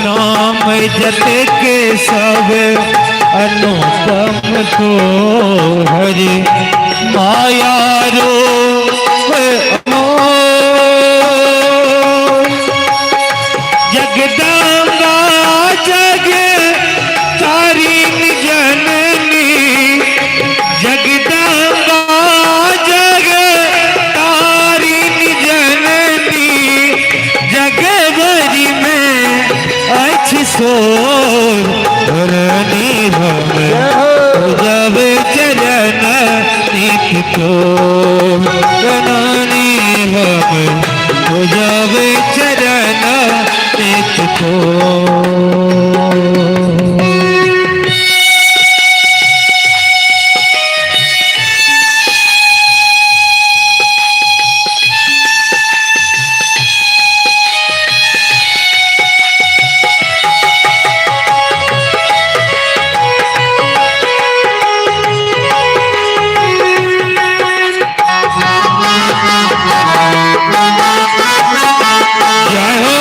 S2: नाम जते केशव अनुपम तोहर, माया रूप अमोल। जगदम्बा जग तारिणी जननी, जगदम्बा जग तारिणी जननी, जग भरि में अछि शोर। धरनी हम पूजब चरण नित तोर, जननी हम पूजब चरण नित तोर। जय हो।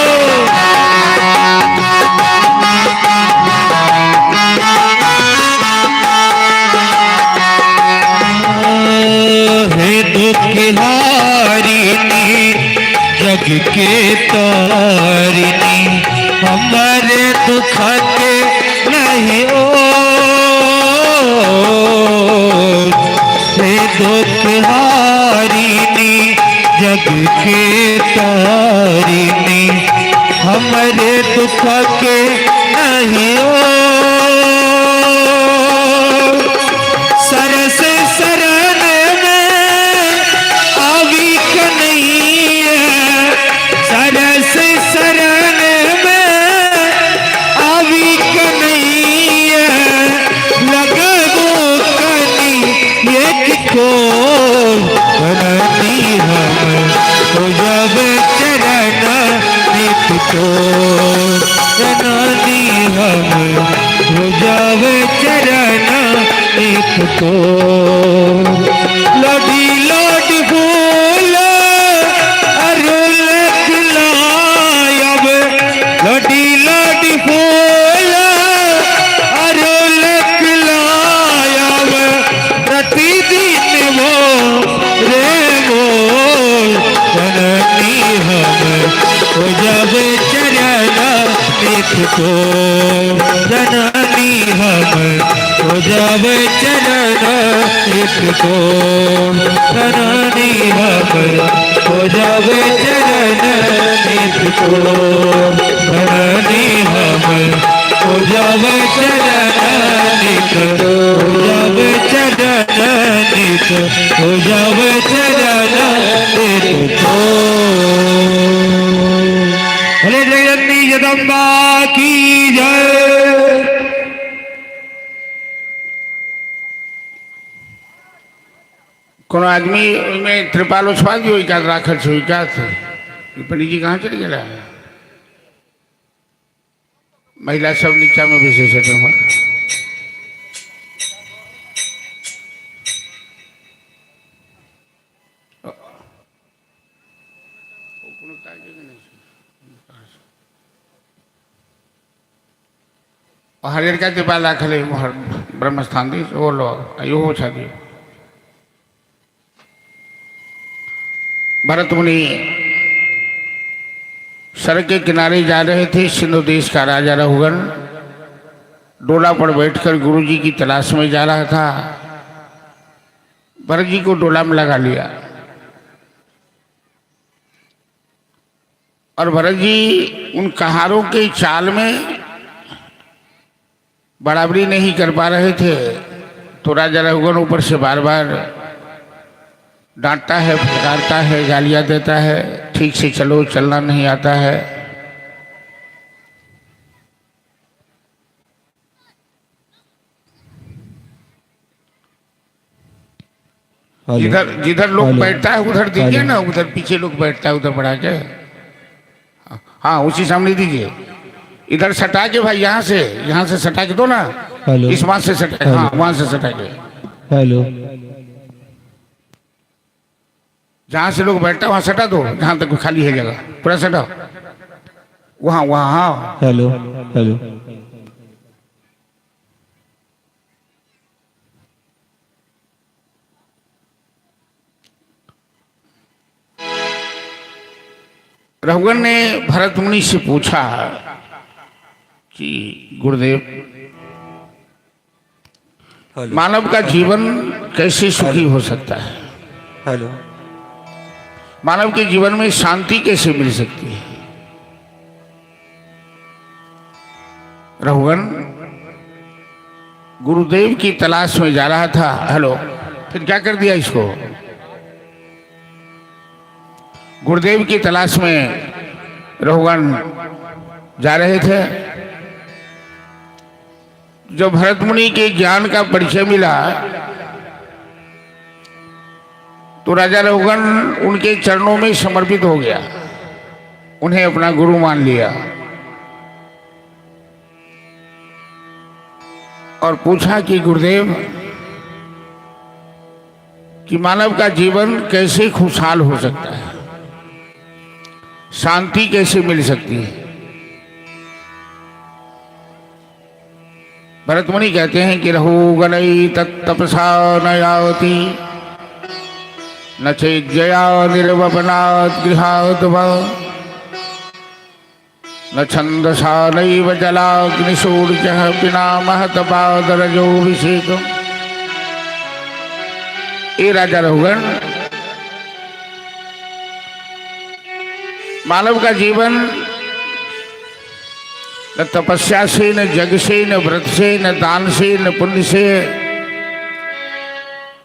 S2: हे दुख हारिणी जग के तारिणी, हमारे दुख के नहीं ओ। हे दुख हारिणी जग के तारिणी, हमारे दुख के नहीं ओ। सरस शरण में आवी कन्हैया, सरस शरण में आवी कन्हैया, लगबो कनी एक कोल। जननी हम पूजब चरण नित तोर, जननी हम पूजब चरण नित तोर। लोडी लोडी फूल अरुल खिलायब, वडीला डिफोला अरे लखलाया प्रतिदिन वो रे बोल जननी हम हो जावे चरण नित को जननी हम हो जावे चरण नित को जननी हम हो जावे चरण नित को जननी हम हो जावे चरण नित हो जावे चरण नित हो जावे चरण नित को। बोले जगदम्बी जगदम्बा की जय।
S1: कोनो आदमी ओहिमे त्रिपाल ओछवा दियौ, ओहि कात राखल छै, ओहि कात। ई पंडीजी कहाँ चलि गेला? महिला सब नीचामे बैसै छथिन उम्हर। कोनो काजे के नहि छै। हरियरका त्रिपाल राखल है उम्हर ब्रह्मस्थान दिस, ओ लो आ इहो ओछा दियौ। भरत मुनि सड़क के किनारे जा रहे थे। सिंधु देश का राजा रघुगण डोला पर बैठकर गुरुजी की तलाश में जा रहा था। भरत जी को डोला में लगा लिया और भरत जी उन कहारों के चाल में बराबरी नहीं कर पा रहे थे, तो राजा रघुगण ऊपर से बार बार डांटता है, फटकारता है, गालियां देता है, ठीक से चलो, चलना नहीं आता है। जिधर जिधर लोग
S2: हेलो।
S1: बैठता है उधर दीजिए
S2: हेलो।
S1: ना, उधर पीछे लोग बैठता है उधर बढ़ा के, हाँ उसी सामने दीजिए। इधर सटा के भाई, यहाँ से सटा के दो ना।
S2: हेलो।
S1: इस वहां से सटा के, हाँ वहां से सटा के।
S2: हेलो।
S1: जहाँ से लोग बैठता है वहां सटा दो, जहाँ तक खाली है जगह पूरा सटाओ, वहां वहां, हाँ।
S2: Hello hello.
S1: रघुगण ने भरत मुनि से पूछा कि गुरुदेव, मानव का जीवन कैसे सुखी हो सकता है?
S2: हेलो।
S1: मानव के जीवन में शांति कैसे मिल सकती है? रघुगण गुरुदेव की तलाश में जा रहा था। हेलो, फिर क्या कर दिया इसको? गुरुदेव की तलाश में रघुगण जा रहे थे। जब भरत मुनि के ज्ञान का परिचय मिला तो राजा रघुगण उनके चरणों में समर्पित हो गया, उन्हें अपना गुरु मान लिया और पूछा कि गुरुदेव, कि मानव का जीवन कैसे खुशहाल हो सकता है, शांति कैसे मिल सकती है? भरत मुनि कहते हैं कि रघुगण तत्तपसा न याति न चेज्जया निर्वपनात् गृहात् वा न छंदसा नैव जलाग्निसूर्यः बिना महतपादरजोभिषेकम्। ए राजा रघुगण, मानव का जीवन न तपस्या से, न जग से, न व्रत से, न दान से, न पुण्य से,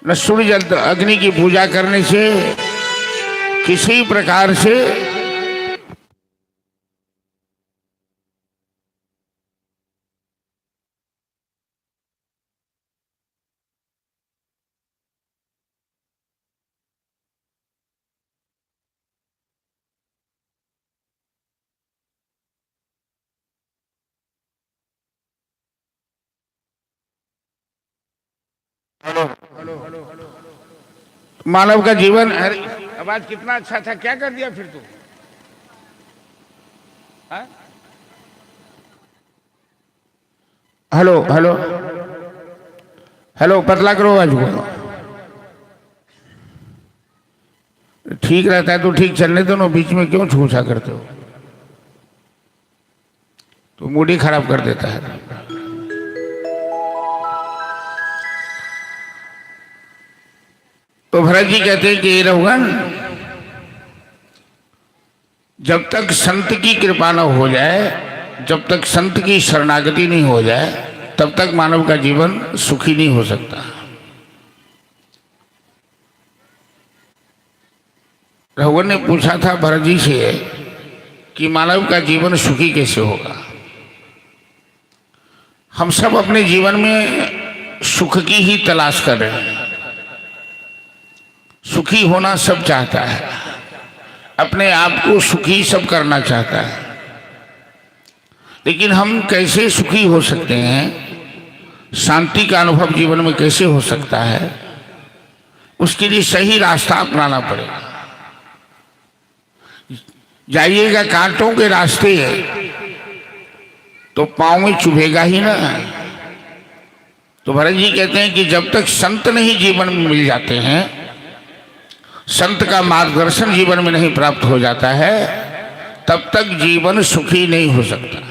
S1: न सूर्य अग्नि की पूजा करने से, किसी प्रकार से मानव का जीवन। अरे आवाज कितना अच्छा था, क्या कर दिया फिर तू? हाँ? हेलो हेलो हेलो, पतला करो आवाज को। ठीक रहता है तो ठीक चलने दो ना, बीच में क्यों छूछा करते हो, तो मूड ही खराब कर देता है। तो भरत जी कहते हैं कि रघुगण, जब तक संत की कृपा न हो जाए, जब तक संत की शरणागति नहीं हो जाए, तब तक मानव का जीवन सुखी नहीं हो सकता। रघुवर ने पूछा था भरत जी से कि मानव का जीवन सुखी कैसे होगा। हम सब अपने जीवन में सुख की ही तलाश कर रहे हैं। सुखी होना सब चाहता है, अपने आप को सुखी सब करना चाहता है, लेकिन हम कैसे सुखी हो सकते हैं, शांति का अनुभव जीवन में कैसे हो सकता है, उसके लिए सही रास्ता अपनाना पड़ेगा। जाइएगा कांटों के रास्ते तो पांव में चुभेगा ही ना। तो भरत जी कहते हैं कि जब तक संत नहीं जीवन में मिल जाते हैं, संत का मार्गदर्शन जीवन में नहीं प्राप्त हो जाता है, तब तक जीवन सुखी नहीं हो सकता।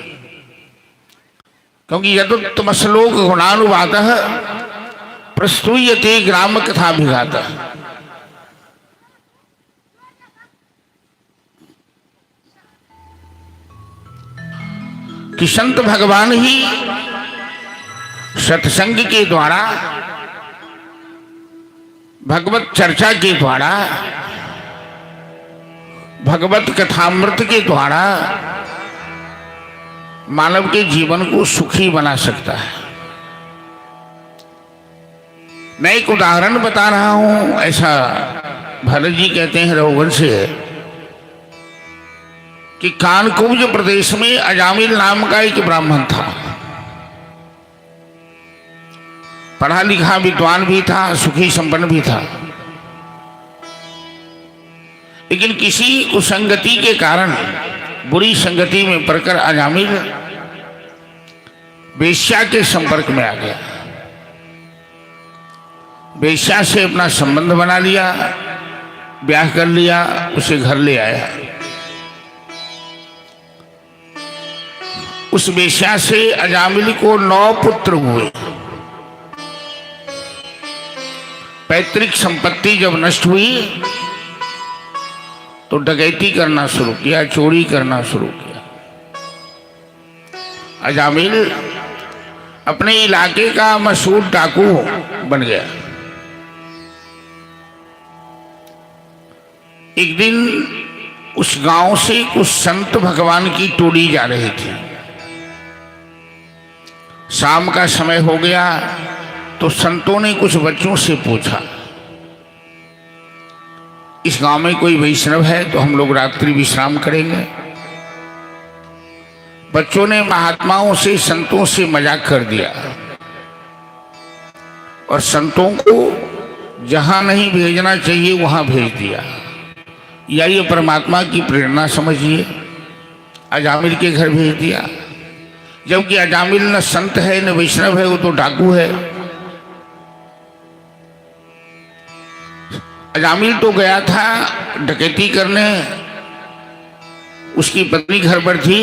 S1: क्योंकि यदुत्तम श्लोक गुणानुवाद प्रस्तूयते ग्राम कथाभिघात। कि संत भगवान ही सत्संग के द्वारा, भगवत चर्चा के द्वारा, भगवत कथामृत के द्वारा मानव के जीवन को सुखी बना सकता है। मैं एक उदाहरण बता रहा हूं। ऐसा भरत जी कहते हैं रघुवंश से कि कानकुब्ज प्रदेश में अजामिल नाम का एक ब्राह्मण था, पढ़ा लिखा विद्वान भी था, सुखी संपन्न भी था, लेकिन किसी कुसंगति के कारण, बुरी संगति में पड़कर अजामिल वेश्या के संपर्क में आ गया। वेश्या से अपना संबंध बना लिया, ब्याह कर लिया, उसे घर ले आया। उस वेश्या से अजामिल को 9 पुत्र हुए। पैतृक संपत्ति जब नष्ट हुई तो डकैती करना शुरू किया, चोरी करना शुरू किया। अजामिल अपने इलाके का मशहूर डाकू बन गया। एक दिन उस गांव से कुछ संत भगवान की टोली जा रही थी। शाम का समय हो गया तो संतों ने कुछ बच्चों से पूछा, इस गांव में कोई वैष्णव है तो हम लोग रात्रि विश्राम करेंगे। बच्चों ने महात्माओं से, संतों से मजाक कर दिया और संतों को जहां नहीं भेजना चाहिए वहां भेज दिया। या ये परमात्मा की प्रेरणा समझिए, अजामिल के घर भेज दिया। जबकि अजामिल न संत है न वैष्णव है, वो तो डाकू है। अजामिल तो गया था डकैती करने, उसकी पत्नी घर पर थी।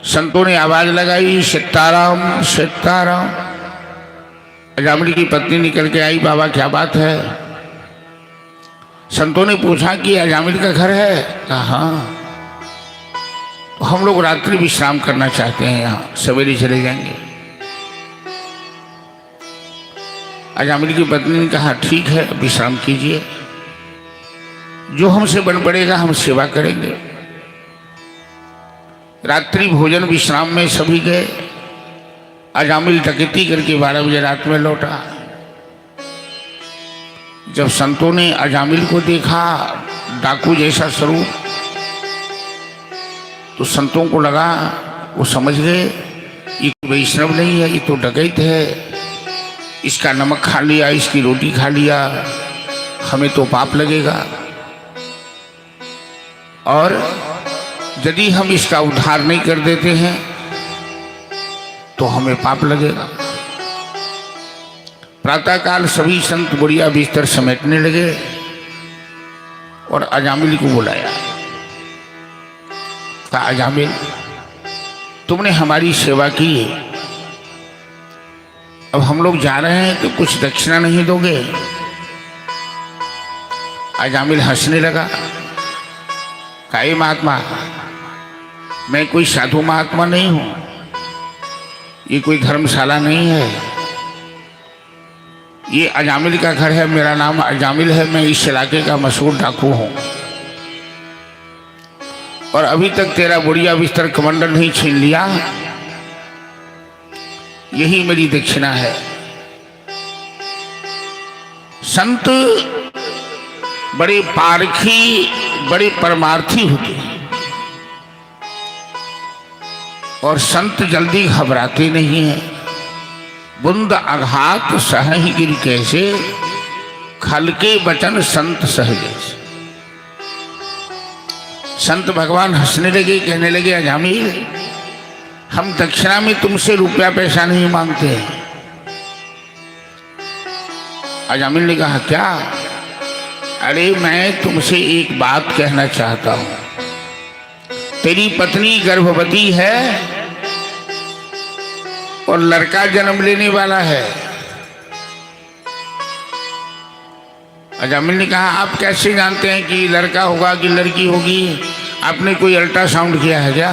S1: संतों ने आवाज लगाई, सीताराम सीताराम। अजामिल की पत्नी निकल के आई, बाबा क्या बात है। संतों ने पूछा कि अजामिल का घर है? कहा हाँ। तो हम लोग रात्रि विश्राम करना चाहते हैं, यहाँ सवेरे चले जाएंगे। अजामिल की पत्नी ने कहा ठीक है, विश्राम कीजिए, जो हमसे बन पड़ेगा हम सेवा करेंगे। रात्रि भोजन विश्राम में सभी गए। अजामिल डकैती करके 12 बजे रात में लौटा। जब संतों ने अजामिल को देखा, डाकू जैसा स्वरूप, तो संतों को लगा, वो समझ गए ये वैष्णव नहीं है, ये तो डकैत है। इसका नमक खा लिया, इसकी रोटी खा लिया, हमें तो पाप लगेगा, और यदि हम इसका उद्धार नहीं कर देते हैं तो हमें पाप लगेगा। प्रातःकाल सभी संत बुढ़िया बिस्तर समेटने लगे और अजामिल को बुलाया। कहा, अजामिल, तुमने हमारी सेवा की, अब हम लोग जा रहे हैं तो कुछ दक्षिणा नहीं दोगे? अजामिल हंसने लगा। कहा, महात्मा, मैं कोई साधु महात्मा नहीं हूं, ये कोई धर्मशाला नहीं है, ये अजामिल का घर है, मेरा नाम अजामिल है, मैं इस इलाके का मशहूर डाकू हूं और अभी तक तेरा बुढ़िया बिस्तर कमंडल नहीं छीन लिया, यही मेरी दक्षिणा है। संत बड़े पारखी, बड़े परमार्थी होते हैं और संत जल्दी घबराते नहीं हैं। बुंद आघात सह गिर कैसे, खल के वचन संत सह जैसे। संत भगवान हंसने लगे, कहने लगे, अजामिल, हम दक्षिणा में तुमसे रुपया पैसा नहीं मांगते हैं। अजामिल ने कहा, क्या? अरे मैं तुमसे एक बात कहना चाहता हूं, तेरी पत्नी गर्भवती है और लड़का जन्म लेने वाला है। अजामिल ने कहा, आप कैसे जानते हैं कि लड़का होगा कि लड़की होगी? आपने कोई अल्ट्रासाउंड किया है क्या?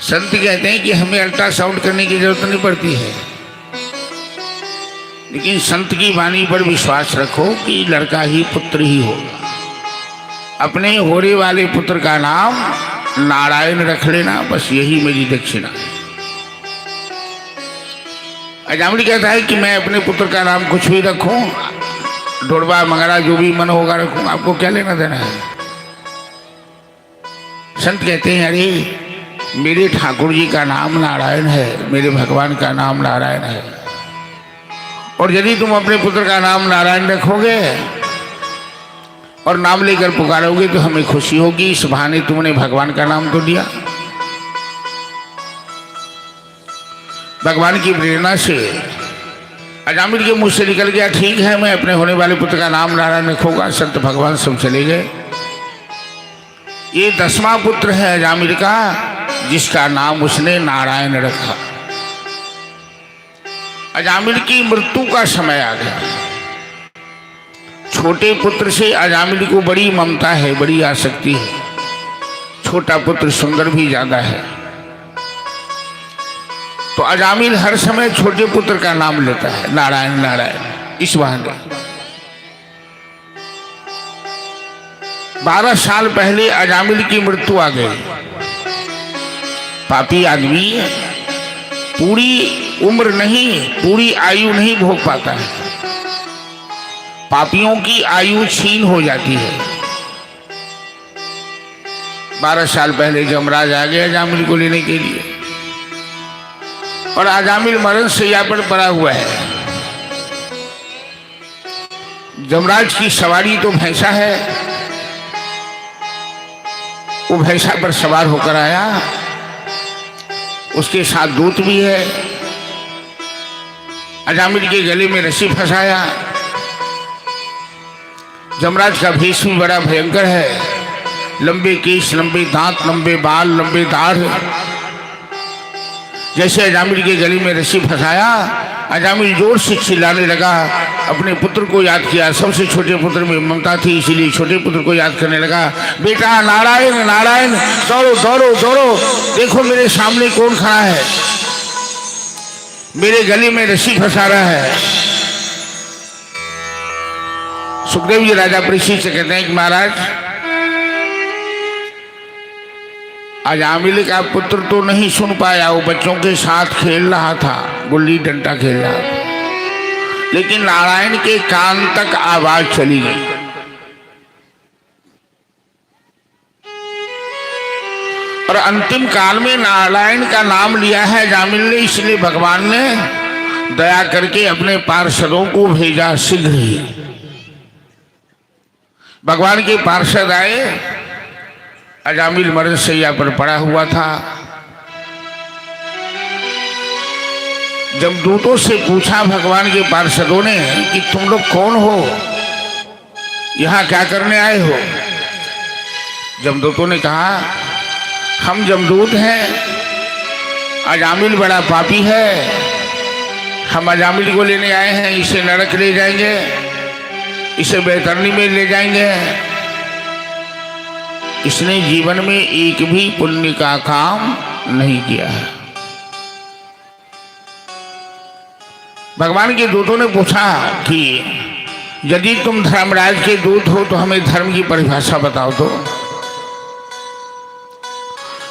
S1: संत कहते हैं कि हमें अल्ट्रासाउंड करने की जरूरत नहीं पड़ती है, लेकिन संत की वाणी पर विश्वास रखो कि लड़का ही पुत्र ही होगा। अपने होने वाले पुत्र का नाम नारायण रख लेना, बस यही मेरी दक्षिणा है। अजामिल कहता है कि मैं अपने पुत्र का नाम कुछ भी रखूं, ढोड़बा मंगरा जो भी मन होगा रखूं, आपको क्या लेना देना है? संत कहते हैं, अरे मेरे ठाकुर जी का नाम नारायण है, मेरे भगवान का नाम नारायण है, और यदि तुम अपने पुत्र का नाम नारायण रखोगे और नाम लेकर पुकारोगे तो हमें खुशी होगी। इस बहाने तुमने भगवान का नाम तो लिया। भगवान की प्रेरणा से अजामिल के मुंह से निकल गया, ठीक है, मैं अपने होने वाले पुत्र का नाम नारायण रखूंगा। संत भगवान सब चले गए। ये 10वां पुत्र है अजामिल का, जिसका नाम उसने नारायण रखा। अजामिल की मृत्यु का समय आ गया। छोटे पुत्र से अजामिल को बड़ी ममता है, बड़ी आसक्ति है। छोटा पुत्र सुंदर भी ज्यादा है, तो अजामिल हर समय छोटे पुत्र का नाम लेता है, नारायण नारायण। इस बहाने 12 साल पहले अजामिल की मृत्यु आ गई। पापी आदमी पूरी उम्र नहीं, पूरी आयु नहीं भोग पाता है। पापियों की आयु छीन हो जाती है। 12 साल पहले यमराज आ गया अजामिल को लेने के लिए, और अजामिल मरण शैया पर पड़ा हुआ है। यमराज की सवारी तो भैंसा है, वो भैंसा पर सवार होकर आया, उसके साथ दूत भी है। अजामिल के गले में रस्सी फंसाया। यमराज का भेष भी बड़ा भयंकर है, लंबे केश, लंबे दांत, लंबे बाल, लंबे दाढ़। जैसे अजामिल के गले में रस्सी फंसाया, अजामिल जोर से चिल्लाने लगा। अपने पुत्र को याद किया, सबसे छोटे पुत्र में ममता थी, इसीलिए छोटे पुत्र को याद करने लगा। बेटा नारायण नारायण, दौड़ो दौड़ो दौड़ो, देखो मेरे सामने कौन खड़ा है, मेरे गले में रस्सी फंसा रहा है। सुखदेव जी राजा परीक्षित से कहते हैं कि महाराज, अजामिल का पुत्र तो नहीं सुन पाया, वो बच्चों के साथ खेल रहा था, गुल्ली डंडा खेल रहा था, लेकिन नारायण के कान तक आवाज चली गई। और अंतिम काल में नारायण का नाम लिया है अजामिल ने, इसलिए भगवान ने दया करके अपने पार्षदों को भेजा। शीघ्र ही भगवान के पार्षद आए। अजामिल मरण शैया पर पड़ा हुआ था। जमदूतों से पूछा भगवान के पार्षदों ने कि तुम लोग कौन हो, यहाँ क्या करने आए हो? जमदूतों ने कहा, हम जमदूत हैं, अजामिल बड़ा पापी है, हम अजामिल को लेने आए हैं, इसे नरक ले जाएंगे, इसे बेतरणी में ले जाएंगे। इसने जीवन में एक भी पुण्य का काम नहीं किया है। भगवान के दूतों ने पूछा कि यदि तुम धर्मराज के दूत हो तो हमें धर्म की परिभाषा बताओ। तो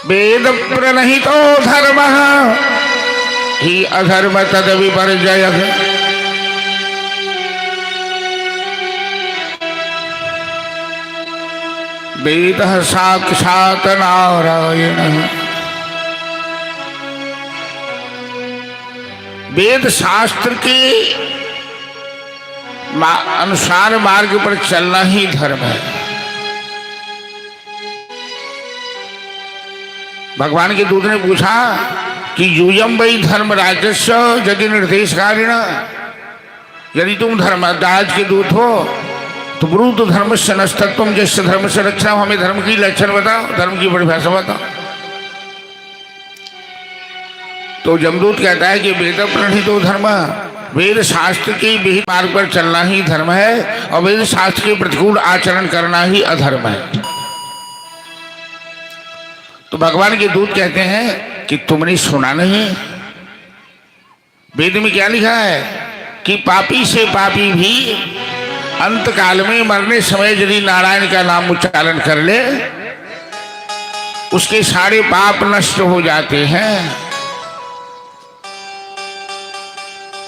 S1: वेद प्रणहितो धर्म ही अधर्म तद विपर्जय। वेद साक्षात नारायण। वेद शास्त्र के अनुसार मार्ग पर चलना ही धर्म है। भगवान के दूत ने पूछा कि यूयम वही धर्म राजस्व यदि निर्देशकारिण, यदि तुम धर्मराज के दूत हो तो ब्रूत धर्म से नस्तत्व जैसे धर्म से रक्षण, हमें धर्म की लक्षण बताओ, धर्म की परिभाषा बताओ। तो जमदूत कहता है कि वेद प्रणीतो धर्म, वेद शास्त्र के विहित मार्ग पर चलना ही धर्म है और वेद शास्त्र के प्रतिकूल आचरण करना ही अधर्म है। तो भगवान के दूत कहते हैं कि तुमने सुना नहीं, वेद में क्या लिखा है कि पापी से पापी भी अंत काल में मरने समय यदि नारायण का नाम उच्चारण कर ले, उसके सारे पाप नष्ट हो जाते हैं।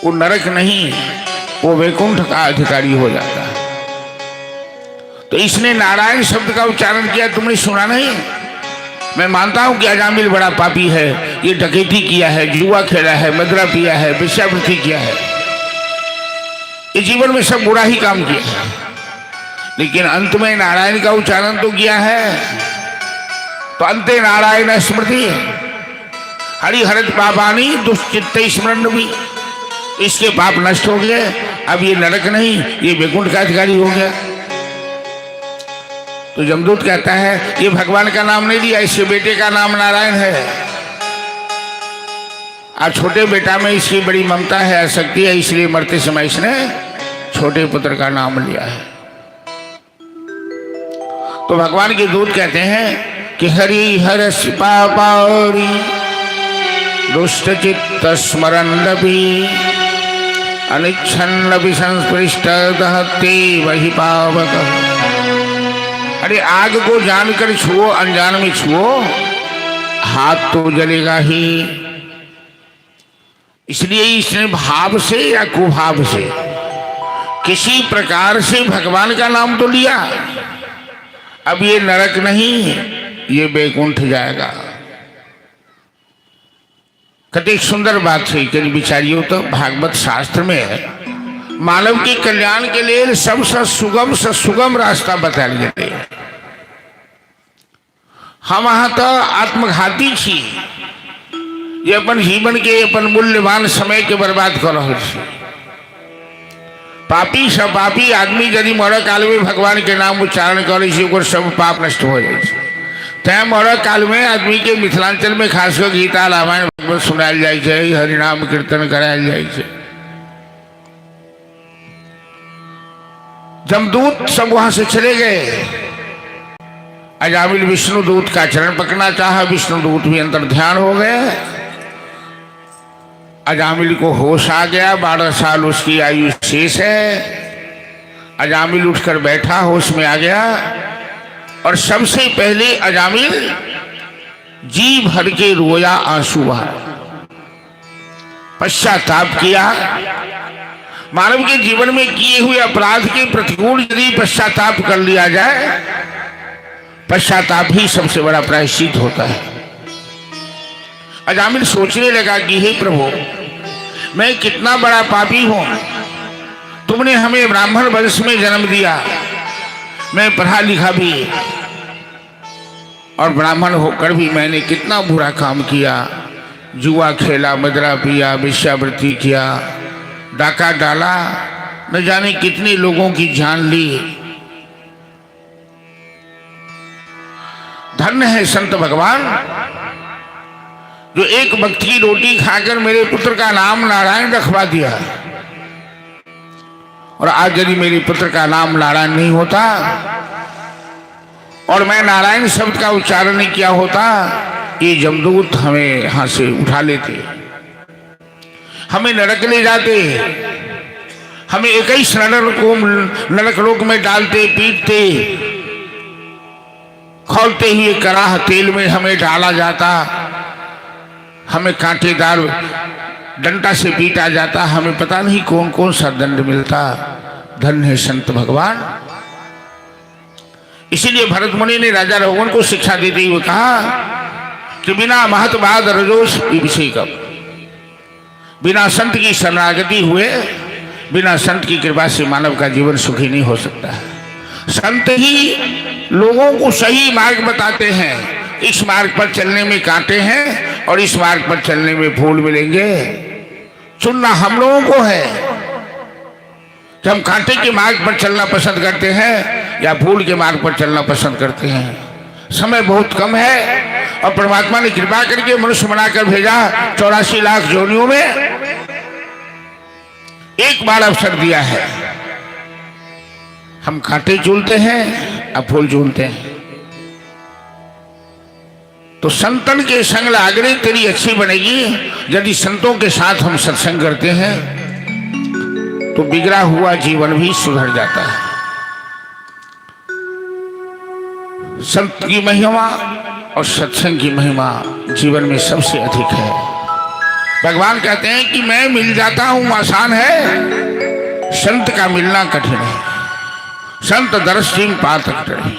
S1: वो नरक नहीं, वो वैकुंठ का अधिकारी हो जाता है। तो इसने नारायण शब्द का उच्चारण किया, तुमने सुना नहीं? मैं मानता हूं कि अजामिल बड़ा पापी है, ये डकैती किया है, जुआ खेला है, मदरा पिया है, वेश्यावृत्ति किया है, ये जीवन में सब बुरा ही काम किया है, लेकिन अंत में नारायण का उच्चारण तो किया है। तो अंते नारायण स्मृति हरिहरत पापानी दुष्चित्त स्मरण भी, इसके पाप नष्ट हो गए। अब ये नरक नहीं, ये वैकुंठ का अधिकारी हो गया। तो जमदूत कहता है ये भगवान का नाम नहीं लिया, इसके बेटे का नाम नारायण है और छोटे बेटा में इसकी बड़ी ममता है, आसक्ति है, इसलिए मरते समय इसने छोटे पुत्र का नाम लिया है। तो भगवान के दूत कहते हैं कि हरि हर पापारी दुष्ट चित्त स्मरण अनिच्छन्नपि संस्पृष्ट दहते वही पावक। अरे आग को जानकर छुओ, अनजान में छुओ, हाथ तो जलेगा ही। इसलिए इसने भाव से या कुभाव से किसी प्रकार से भगवान का नाम तो लिया, अब ये नरक नहीं, ये वैकुंठ जाएगा। कतेक सुंदर बात है। कहीं विचारियो तो भागवत शास्त्र में मानव के कल्याण के लिए सबसे सुगम से सुगम रास्ता बतायल गेलै। हम अहाँ तो आत्मघाती छी जे अपन जीवन के, अपन मूल्यवान समय के बर्बाद कर रहल छी। पापी से पापी आदमी यदि मरऽ काल में भगवान के नाम उच्चारण करै छै, ओकर सब पाप नष्ट हो जाइ छै। तैं मरऽ काल में आदमी के मिथिलांचल में खास कऽ गीता रामायण भागवत सुनायल जाइ छै, हरिनाम कीर्तन करायल जाइ छै। जमदूत सब वहां से चले गए। अजामिल विष्णु दूत का चरण पकड़ना चाहा, विष्णु दूत भी अंतर ध्यान हो गए। अजामिल को होश आ गया, 12 साल उसकी आयु शेष है। अजामिल उठकर बैठा, होश में आ गया और सबसे पहले अजामिल जी भर के रोया, आंसू बहा, पश्चाताप किया। मानव के जीवन में किए हुए अपराध के प्रतिकूल यदि पश्चाताप कर लिया जाए, पश्चाताप ही सबसे बड़ा प्रायश्चित होता है। अजामिल सोचने लगा कि हे प्रभु, मैं कितना बड़ा पापी हूं, तुमने हमें ब्राह्मण वंश में जन्म दिया, मैं पढ़ा लिखा भी और ब्राह्मण होकर भी मैंने कितना बुरा काम किया। जुआ खेला, मदरा पिया, वेश्यावृत्ति किया, डाका डाला, न जाने कितने लोगों की जान ली। धन्य है संत भगवान जो एक वक्त की रोटी खाकर मेरे पुत्र का नाम नारायण रखवा दिया। और आज यदि मेरे पुत्र का नाम नारायण नहीं होता और मैं नारायण शब्द का उच्चारण नहीं किया होता, ये जमदूत हमें यहां से उठा लेते, हमें नरक ले जाते, हमें 21 नरक को नरक लोक में डालते, पीटते, खोलते ही कराह तेल में हमें डाला जाता, हमें कांटेदार डंडा से पीटा जाता, हमें पता नहीं कौन कौन सा दंड मिलता। धन्य है संत भगवान। इसीलिए भरत मुनि ने राजा रघुवन को शिक्षा देते हुए कहा कि बिना महतवाद रजोस अभिषेकम, बिना संत की शरणागति हुए, बिना संत की कृपा से मानव का जीवन सुखी नहीं हो सकता है। संत ही लोगों को सही मार्ग बताते हैं। इस मार्ग पर चलने में कांटे हैं और इस मार्ग पर चलने में फूल मिलेंगे। चुनना हम लोगों को है कि हम कांटे के मार्ग पर चलना पसंद करते हैं या फूल के मार्ग पर चलना पसंद करते हैं। समय बहुत कम है और परमात्मा ने कृपा करके मनुष्य बनाकर भेजा 84 लाख जोनियों में एक बार अवसर दिया है। हम कांटे चुनते हैं अब फूल चुनते हैं। तो संतन के संग लागरे तेरी अच्छी बनेगी। यदि संतों के साथ हम सत्संग करते हैं तो बिगड़ा हुआ जीवन भी सुधर जाता है। संत की महिमा और सत्संग की महिमा जीवन में सबसे अधिक है। भगवान कहते हैं कि मैं मिल जाता हूं आसान है, संत का मिलना कठिन है। संत दर्शन पातक रहे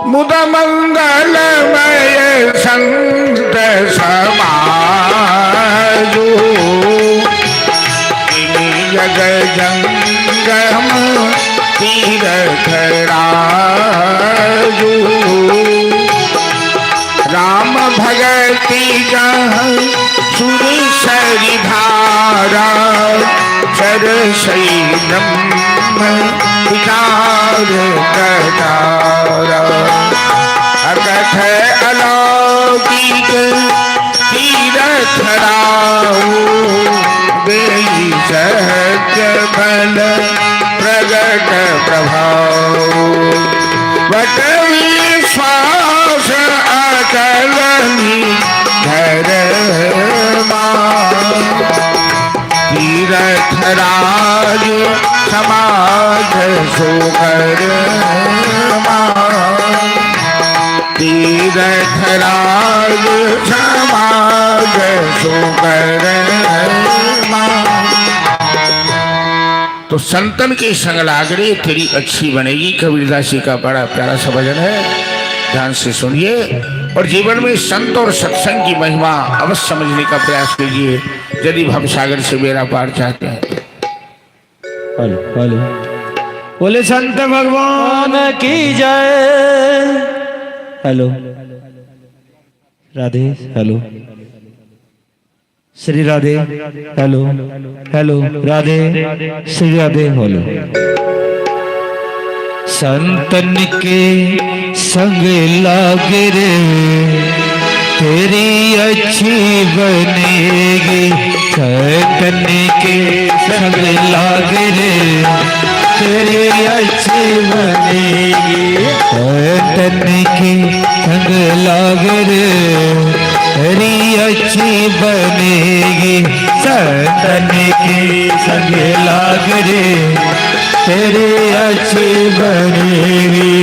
S1: मुद मंगलमय संत समाजो, जग जंगम तीर्थ राजू। राम भगति जह सुर सरिधारा, सरसई ब्रह्म विचार कटारा। अकथ अलौकिक तीर्थ राहु, देई सत्य बल प्रगट प्रभाव। बट विश्वास अचल धर्मा, तीर्थ राज समाज सुकर्मा। तीर्थ राज समाज सुकर्मा। तो संतन के संग लागरे तेरी अच्छी बनेगी। कबीरदास जी का बड़ा प्यारा सा भजन है, ध्यान से सुनिए और जीवन में संत और सत्संग की महिमा अवश्य समझने का प्रयास कीजिए, यदि भव सागर से मेरा पार चाहते हैं।
S2: हेलो हेलो, बोले संत भगवान की जय। Hello Radhe, hello Shri Radhe, hello hello Radhe, Shri Radhe, hello. संतन के संग लागे रे तेरी अच्छी बनेगी। संतन के संग लागे रे तेरी अच्छी बनेगी। संतन के संग लागे रे तेरी अच्छी बनेगी। संतन के संग लागे रे तेरी अच्छी बनेगी।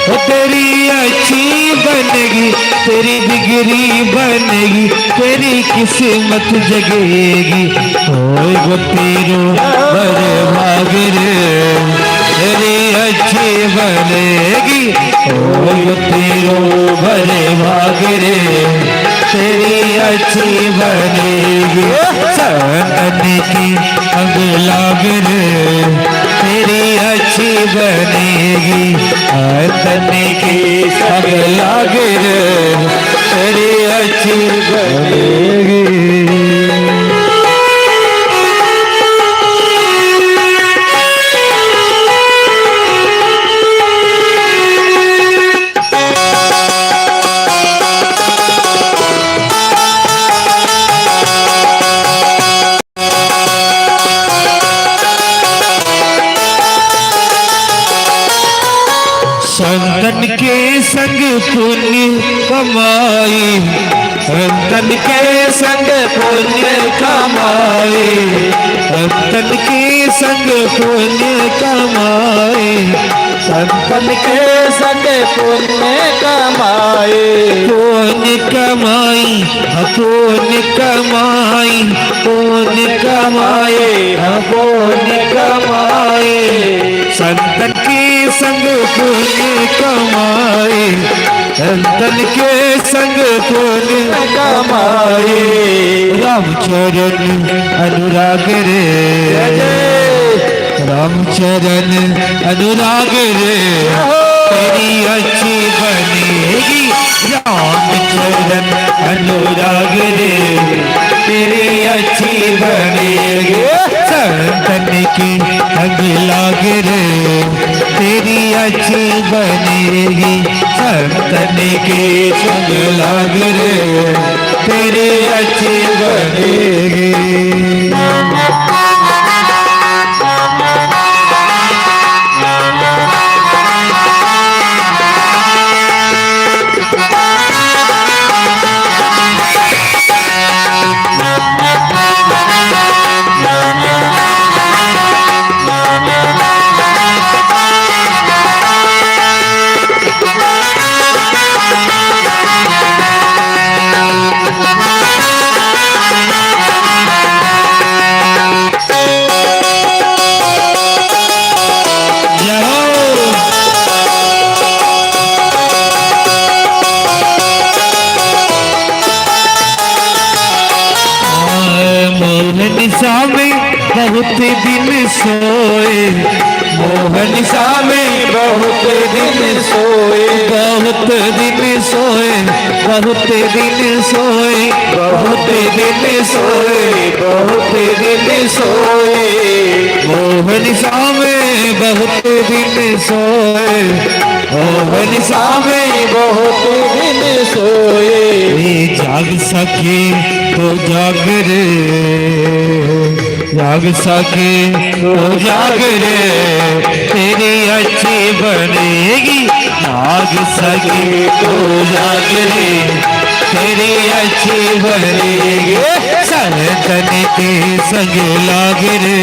S2: ओ तेरी अच्छी बनेगी, तेरी बिगड़ी बनेगी, तेरी किस्मत जगेगी। ओए गो तेरो बड़भाग रे तेरी अच्छी बनेगी। ओए गो तेरो बड़भाग रे तेरी अच्छी बनेगी। संतन की अंग लाग रे तेरी अच्छी बनेगी। संतन की संग लाग रे बनेगी। संतन के संग पुण्य कमाई, संतन के संग पुण्य कमाई, संतन के संग पुण्य कमाई,
S3: संतन के संग पुण्य कमाए।
S2: पुण्य कमाई, पुण्य कमाई, पुण्य कमाए, पुण्य कमाए, संतन के संग पुण्य कमाए, संतन के संग पुण्य
S3: कमाए।
S2: राम चरण अनुराग रे, राम चरण अनुराग रे, तेरी अच्छी बनेगी। राम चरण अनुराग रे, तेरी अच्छी बनेगी। संतन के संग लाग रे, तेरी अच्छी बनेगी। संतन के संग लाग रे, तेरी अच्छी बनेगी। जय हो। मोहन सामे बहुत दिन सोए, मोहन सामे
S3: बहुत दिन सोए,
S2: बहुत दिन सोए, बहुत दिन सोए,
S3: बहुत दिन सोए, बहुत दिन सोए।
S2: मोहन सामे बहुत दिन सोए, मोहन सामे
S3: बहुत दिन सोए।
S2: वे जाग सके तो जाग रे, जाग सके तो जाग रे, तेरी अच्छी बनेगी। जाग सके तो जाग रे, तेरी अच्छी बनेगी। संतन के संग लाग रे,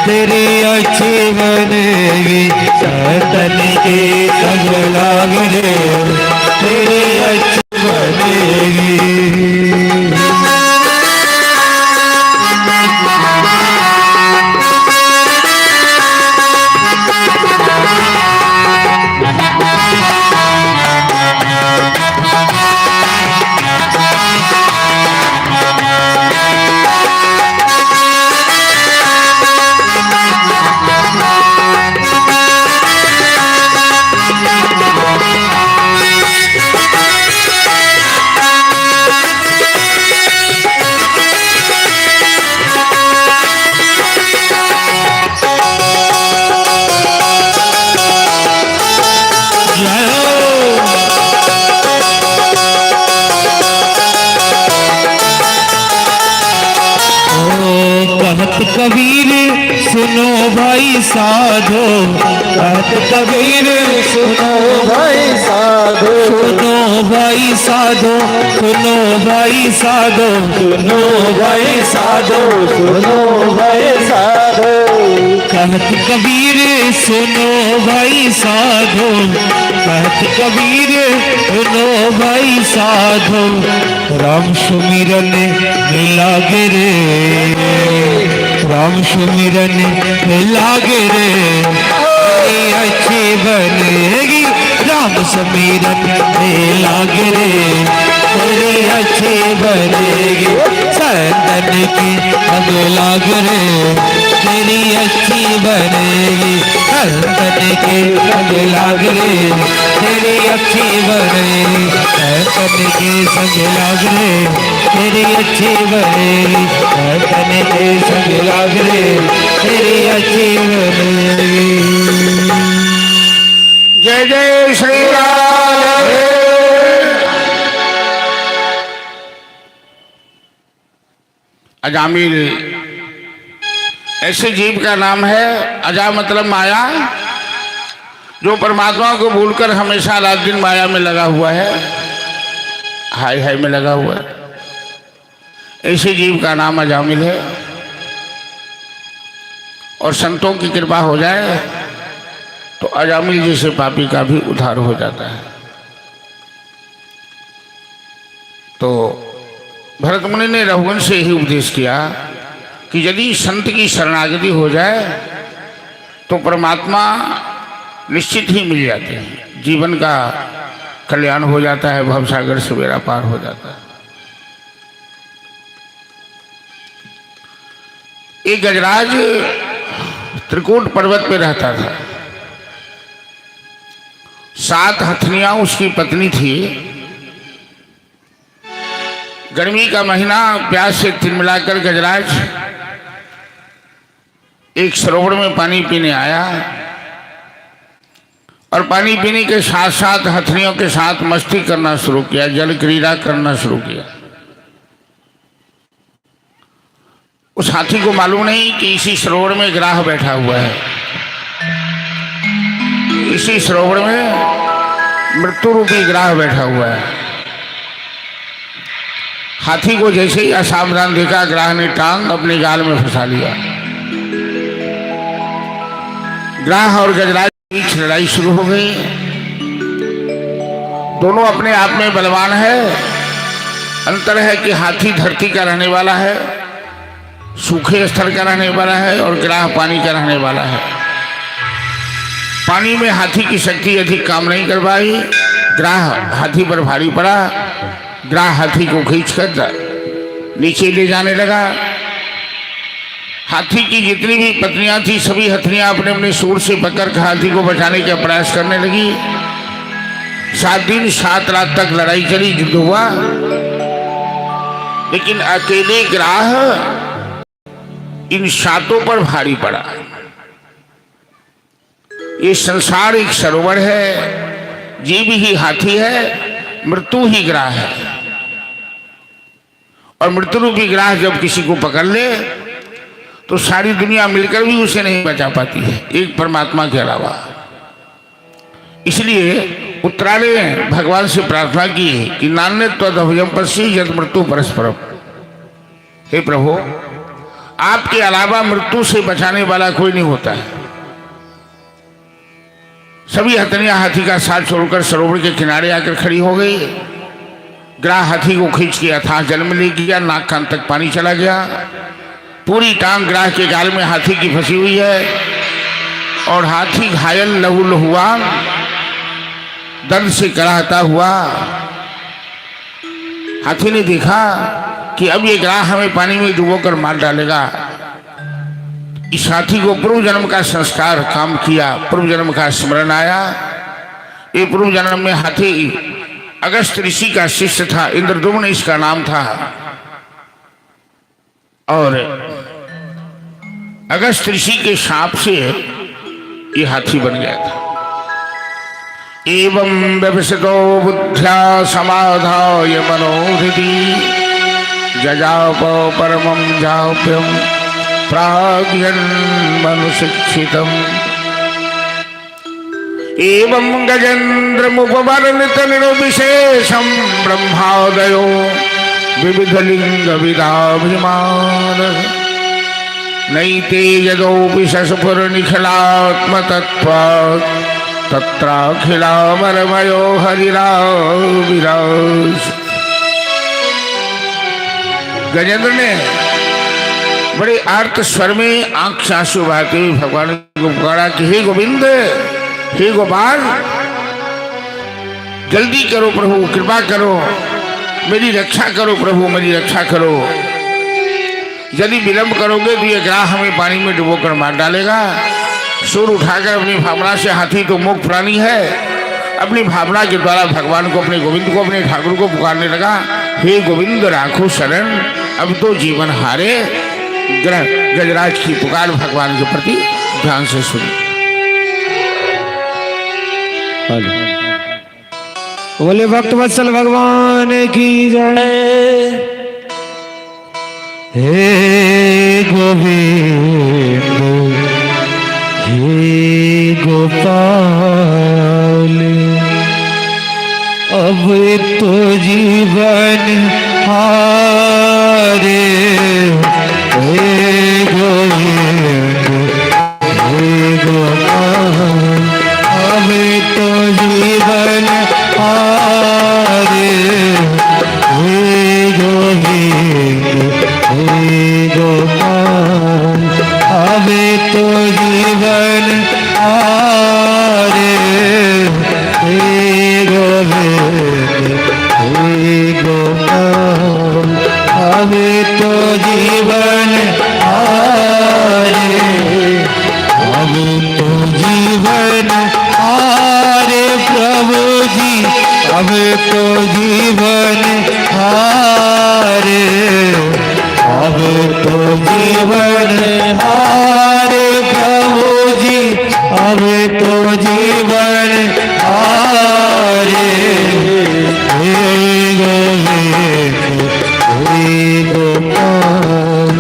S2: तेरी अच्छी बनेगी। संतन के संग लाग रे, तेरी अच्छी बनेगी। जय हो। ओ कहत कबीर सुनो भाई साधो, कहत कबीर
S3: सुनो भाई साधो,
S2: सुनो भाई साधो, सुनो भाई साधो,
S3: सुनो भाई साधो, सुनो भाई साधो।
S2: कहत कबीर सुनो भाई साधो, कहत कबीर सुनो भाई साधो, राम सुमिरन में लागे रे, राम सुमिरन में लागे रे, तेरी अच्छी बनेगी। राम सुमिरन में लागे रे, तेरी अच्छी बनेगी। संतन की संग लाग रे, तेरी अच्छी बनेगी। संतन के संग लाग रे, तेरी अच्छी बनेगी। संतन के संग लाग रे तेरी अच्छी बनेगी, संतन के संग लाग रे तेरी अच्छी बनेगी।
S1: जय जय श्री राम। अजामिल ऐसे जीव का नाम है। अजा मतलब माया, जो परमात्मा को भूलकर हमेशा रात दिन माया में लगा हुआ है, हाय हाय में लगा हुआ है, ऐसे जीव का नाम अजामिल है। और संतों की कृपा हो जाए तो अजामिल जैसे पापी का भी उद्धार हो जाता है। तो भरत मुनि ने रघुवंश से यही उपदेश किया कि यदि संत की शरणागति हो जाए तो परमात्मा निश्चित ही मिल जाते हैं, जीवन का कल्याण हो जाता है, भवसागर से बेड़ा पार हो जाता है। एक गजराज त्रिकूट पर्वत पे रहता था। 7 हथनियां उसकी पत्नी थी। गर्मी का महीना, प्यास से तिलमिलाकर गजराज एक सरोवर में पानी पीने आया और पानी पीने के साथ साथ हथनियों के साथ मस्ती करना शुरू किया, जल क्रीड़ा करना शुरू किया। उस हाथी को मालूम नहीं कि इसी सरोवर में ग्राह बैठा हुआ है, इसी सरोवर में मृत्यु रूपी ग्राह बैठा हुआ है। हाथी को जैसे ही असावधान देखा, ग्राह ने टांग अपने जाल में फंसा लिया। ग्राह और गजराज के बीच लड़ाई शुरू हो गई। दोनों अपने आप में बलवान है। अंतर है कि हाथी धरती का रहने वाला है, सूखे स्थल का रहने वाला है और ग्राह पानी का रहने वाला है। पानी में हाथी की शक्ति अधिक काम नहीं कर पाई। ग्राह हाथी पर भारी पड़ा। ग्राह हाथी को खींचकर नीचे ले जाने लगा। हाथी की जितनी भी पत्नियां थी, सभी हथनियां अपने अपने सूर से पकड़ कर हाथी को बचाने का प्रयास करने लगी। 7 दिन 7 रात तक लड़ाई चली, युद्ध हुआ, लेकिन अकेले ग्राह इन सातों पर भारी पड़ा। ये संसार एक सरोवर है, जीव ही हाथी है, मृत्यु ही ग्राह है। और मृत्यु रूपी ग्राह जब किसी को पकड़ ले तो सारी दुनिया मिलकर भी उसे नहीं बचा पाती है, एक परमात्मा के अलावा। इसलिए उत्तरा ने भगवान से प्रार्थना की कि नान्य त्वदभयम पश्य यद मृत्यु परस्परम। हे प्रभु, आपके अलावा मृत्यु से बचाने वाला कोई नहीं होता है। सभी हथनियां हाथी का साथ छोड़कर सरोवर के किनारे आकर खड़ी हो गई। ग्राह हाथी को खींच के अथाह जल में ले गया, नाक कान तक पानी चला गया। पूरी टांग ग्राह के गाल में हाथी की फंसी हुई है और हाथी घायल लहू लहुआन दर्द से कराहता हुआ। हाथी ने देखा कि अब ये ग्राह हमें पानी में डुबोकर मार डालेगा। इस हाथी को पूर्व जन्म का संस्कार काम किया, पूर्व जन्म का स्मरण आया। ये पूर्व जन्म में हाथी अगस्त ऋषि का शिष्य था, इंद्रद्युम्न इसका नाम था। और अगस्त ऋषि के शाप से ये हाथी बन गया था। एवं व्यवसितो बुद्ध्या समाधाय मनोहृदि जजाप परमं जाप्यं प्राग्जन्मनुशिक्षितम्। एवं गजेन्द्रमुपवर्णित निर्विशेषं ब्रह्मादयो विविध लिंग विदाभिमान नैते यदोपि शशपुर निखिलात्मतत्त्वात् तत्राखिलामरमयो हरिराविरास। गजेंद्र ने बड़े आर्त स्वर में आंख से आंसू बहाते हुए भगवान को पुकारा कि हे गोविंद, हे गोपाल, जल्दी करो प्रभु, कृपा करो, मेरी रक्षा करो प्रभु, मेरी रक्षा करो। यदि विलंब करोगे तो ये ग्राह हमें पानी में डुबोकर मार डालेगा। सुर उठाकर अपनी भावना से, हाथी तो मूक प्राणी है, अपनी भावना के द्वारा भगवान को, अपने गोविंद को, अपने ठाकुर को पुकारने लगा, हे गोविंद राखो शरण, अब तो जीवन हारे। ग्रह गजराज की पुकार भगवान के प्रति ध्यान से सुनी।
S2: बोले भक्त वत्सल भगवान की जय। हे गोविंद हे गोपाल, अब तो जीवन हारे। हे गोविंद हे गोपाल, अब तो जीवन हारे। हे गोविंद हे गोपाल, अब तो जीवन हारे। हे गोविंद हे गोपाल, अब तो जीवन हारे। अब तो जीवन हारे प्रभु जी, अब तो जीवन हारे। अब तो जीवन हारे प्रभु जी, अब तो जीवन हारे। हे गोविंद हे गोपाल,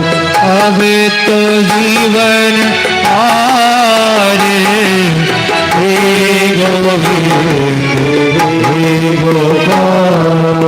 S2: अब तो जीवन हारे। हे गोविंद हे गोपाल।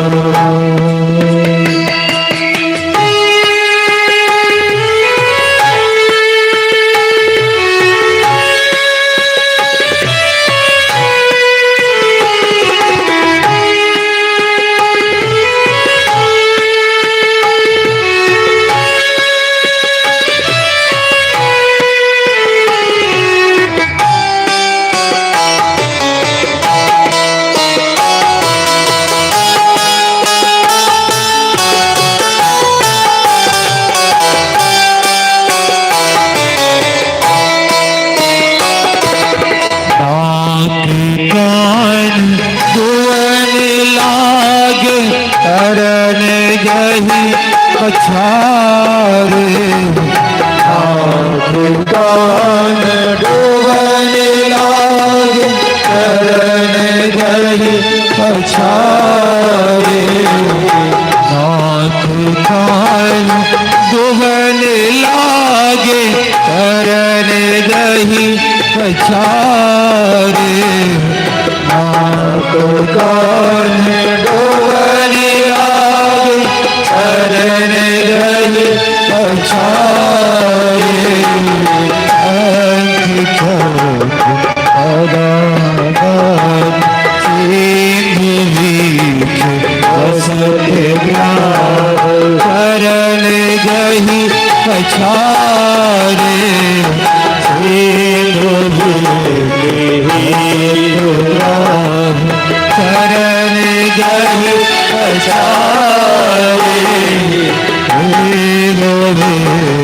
S2: नाक कान दुअन लागे, तरन गही पछारे।
S3: नाक कान डोबन लागे, चरण गही पछारे।
S2: नाक कान दुअन लागे, तरन गही पछारे।
S3: नाक कान डोबन लागे, चरण गही पछारे।
S2: अंख चौथ पदावत, सिंधु बीच बसत ग्राम। चरण गही पछारे, सिंधु बीच ग्राम। चरण गही पछारे, हे गोविंद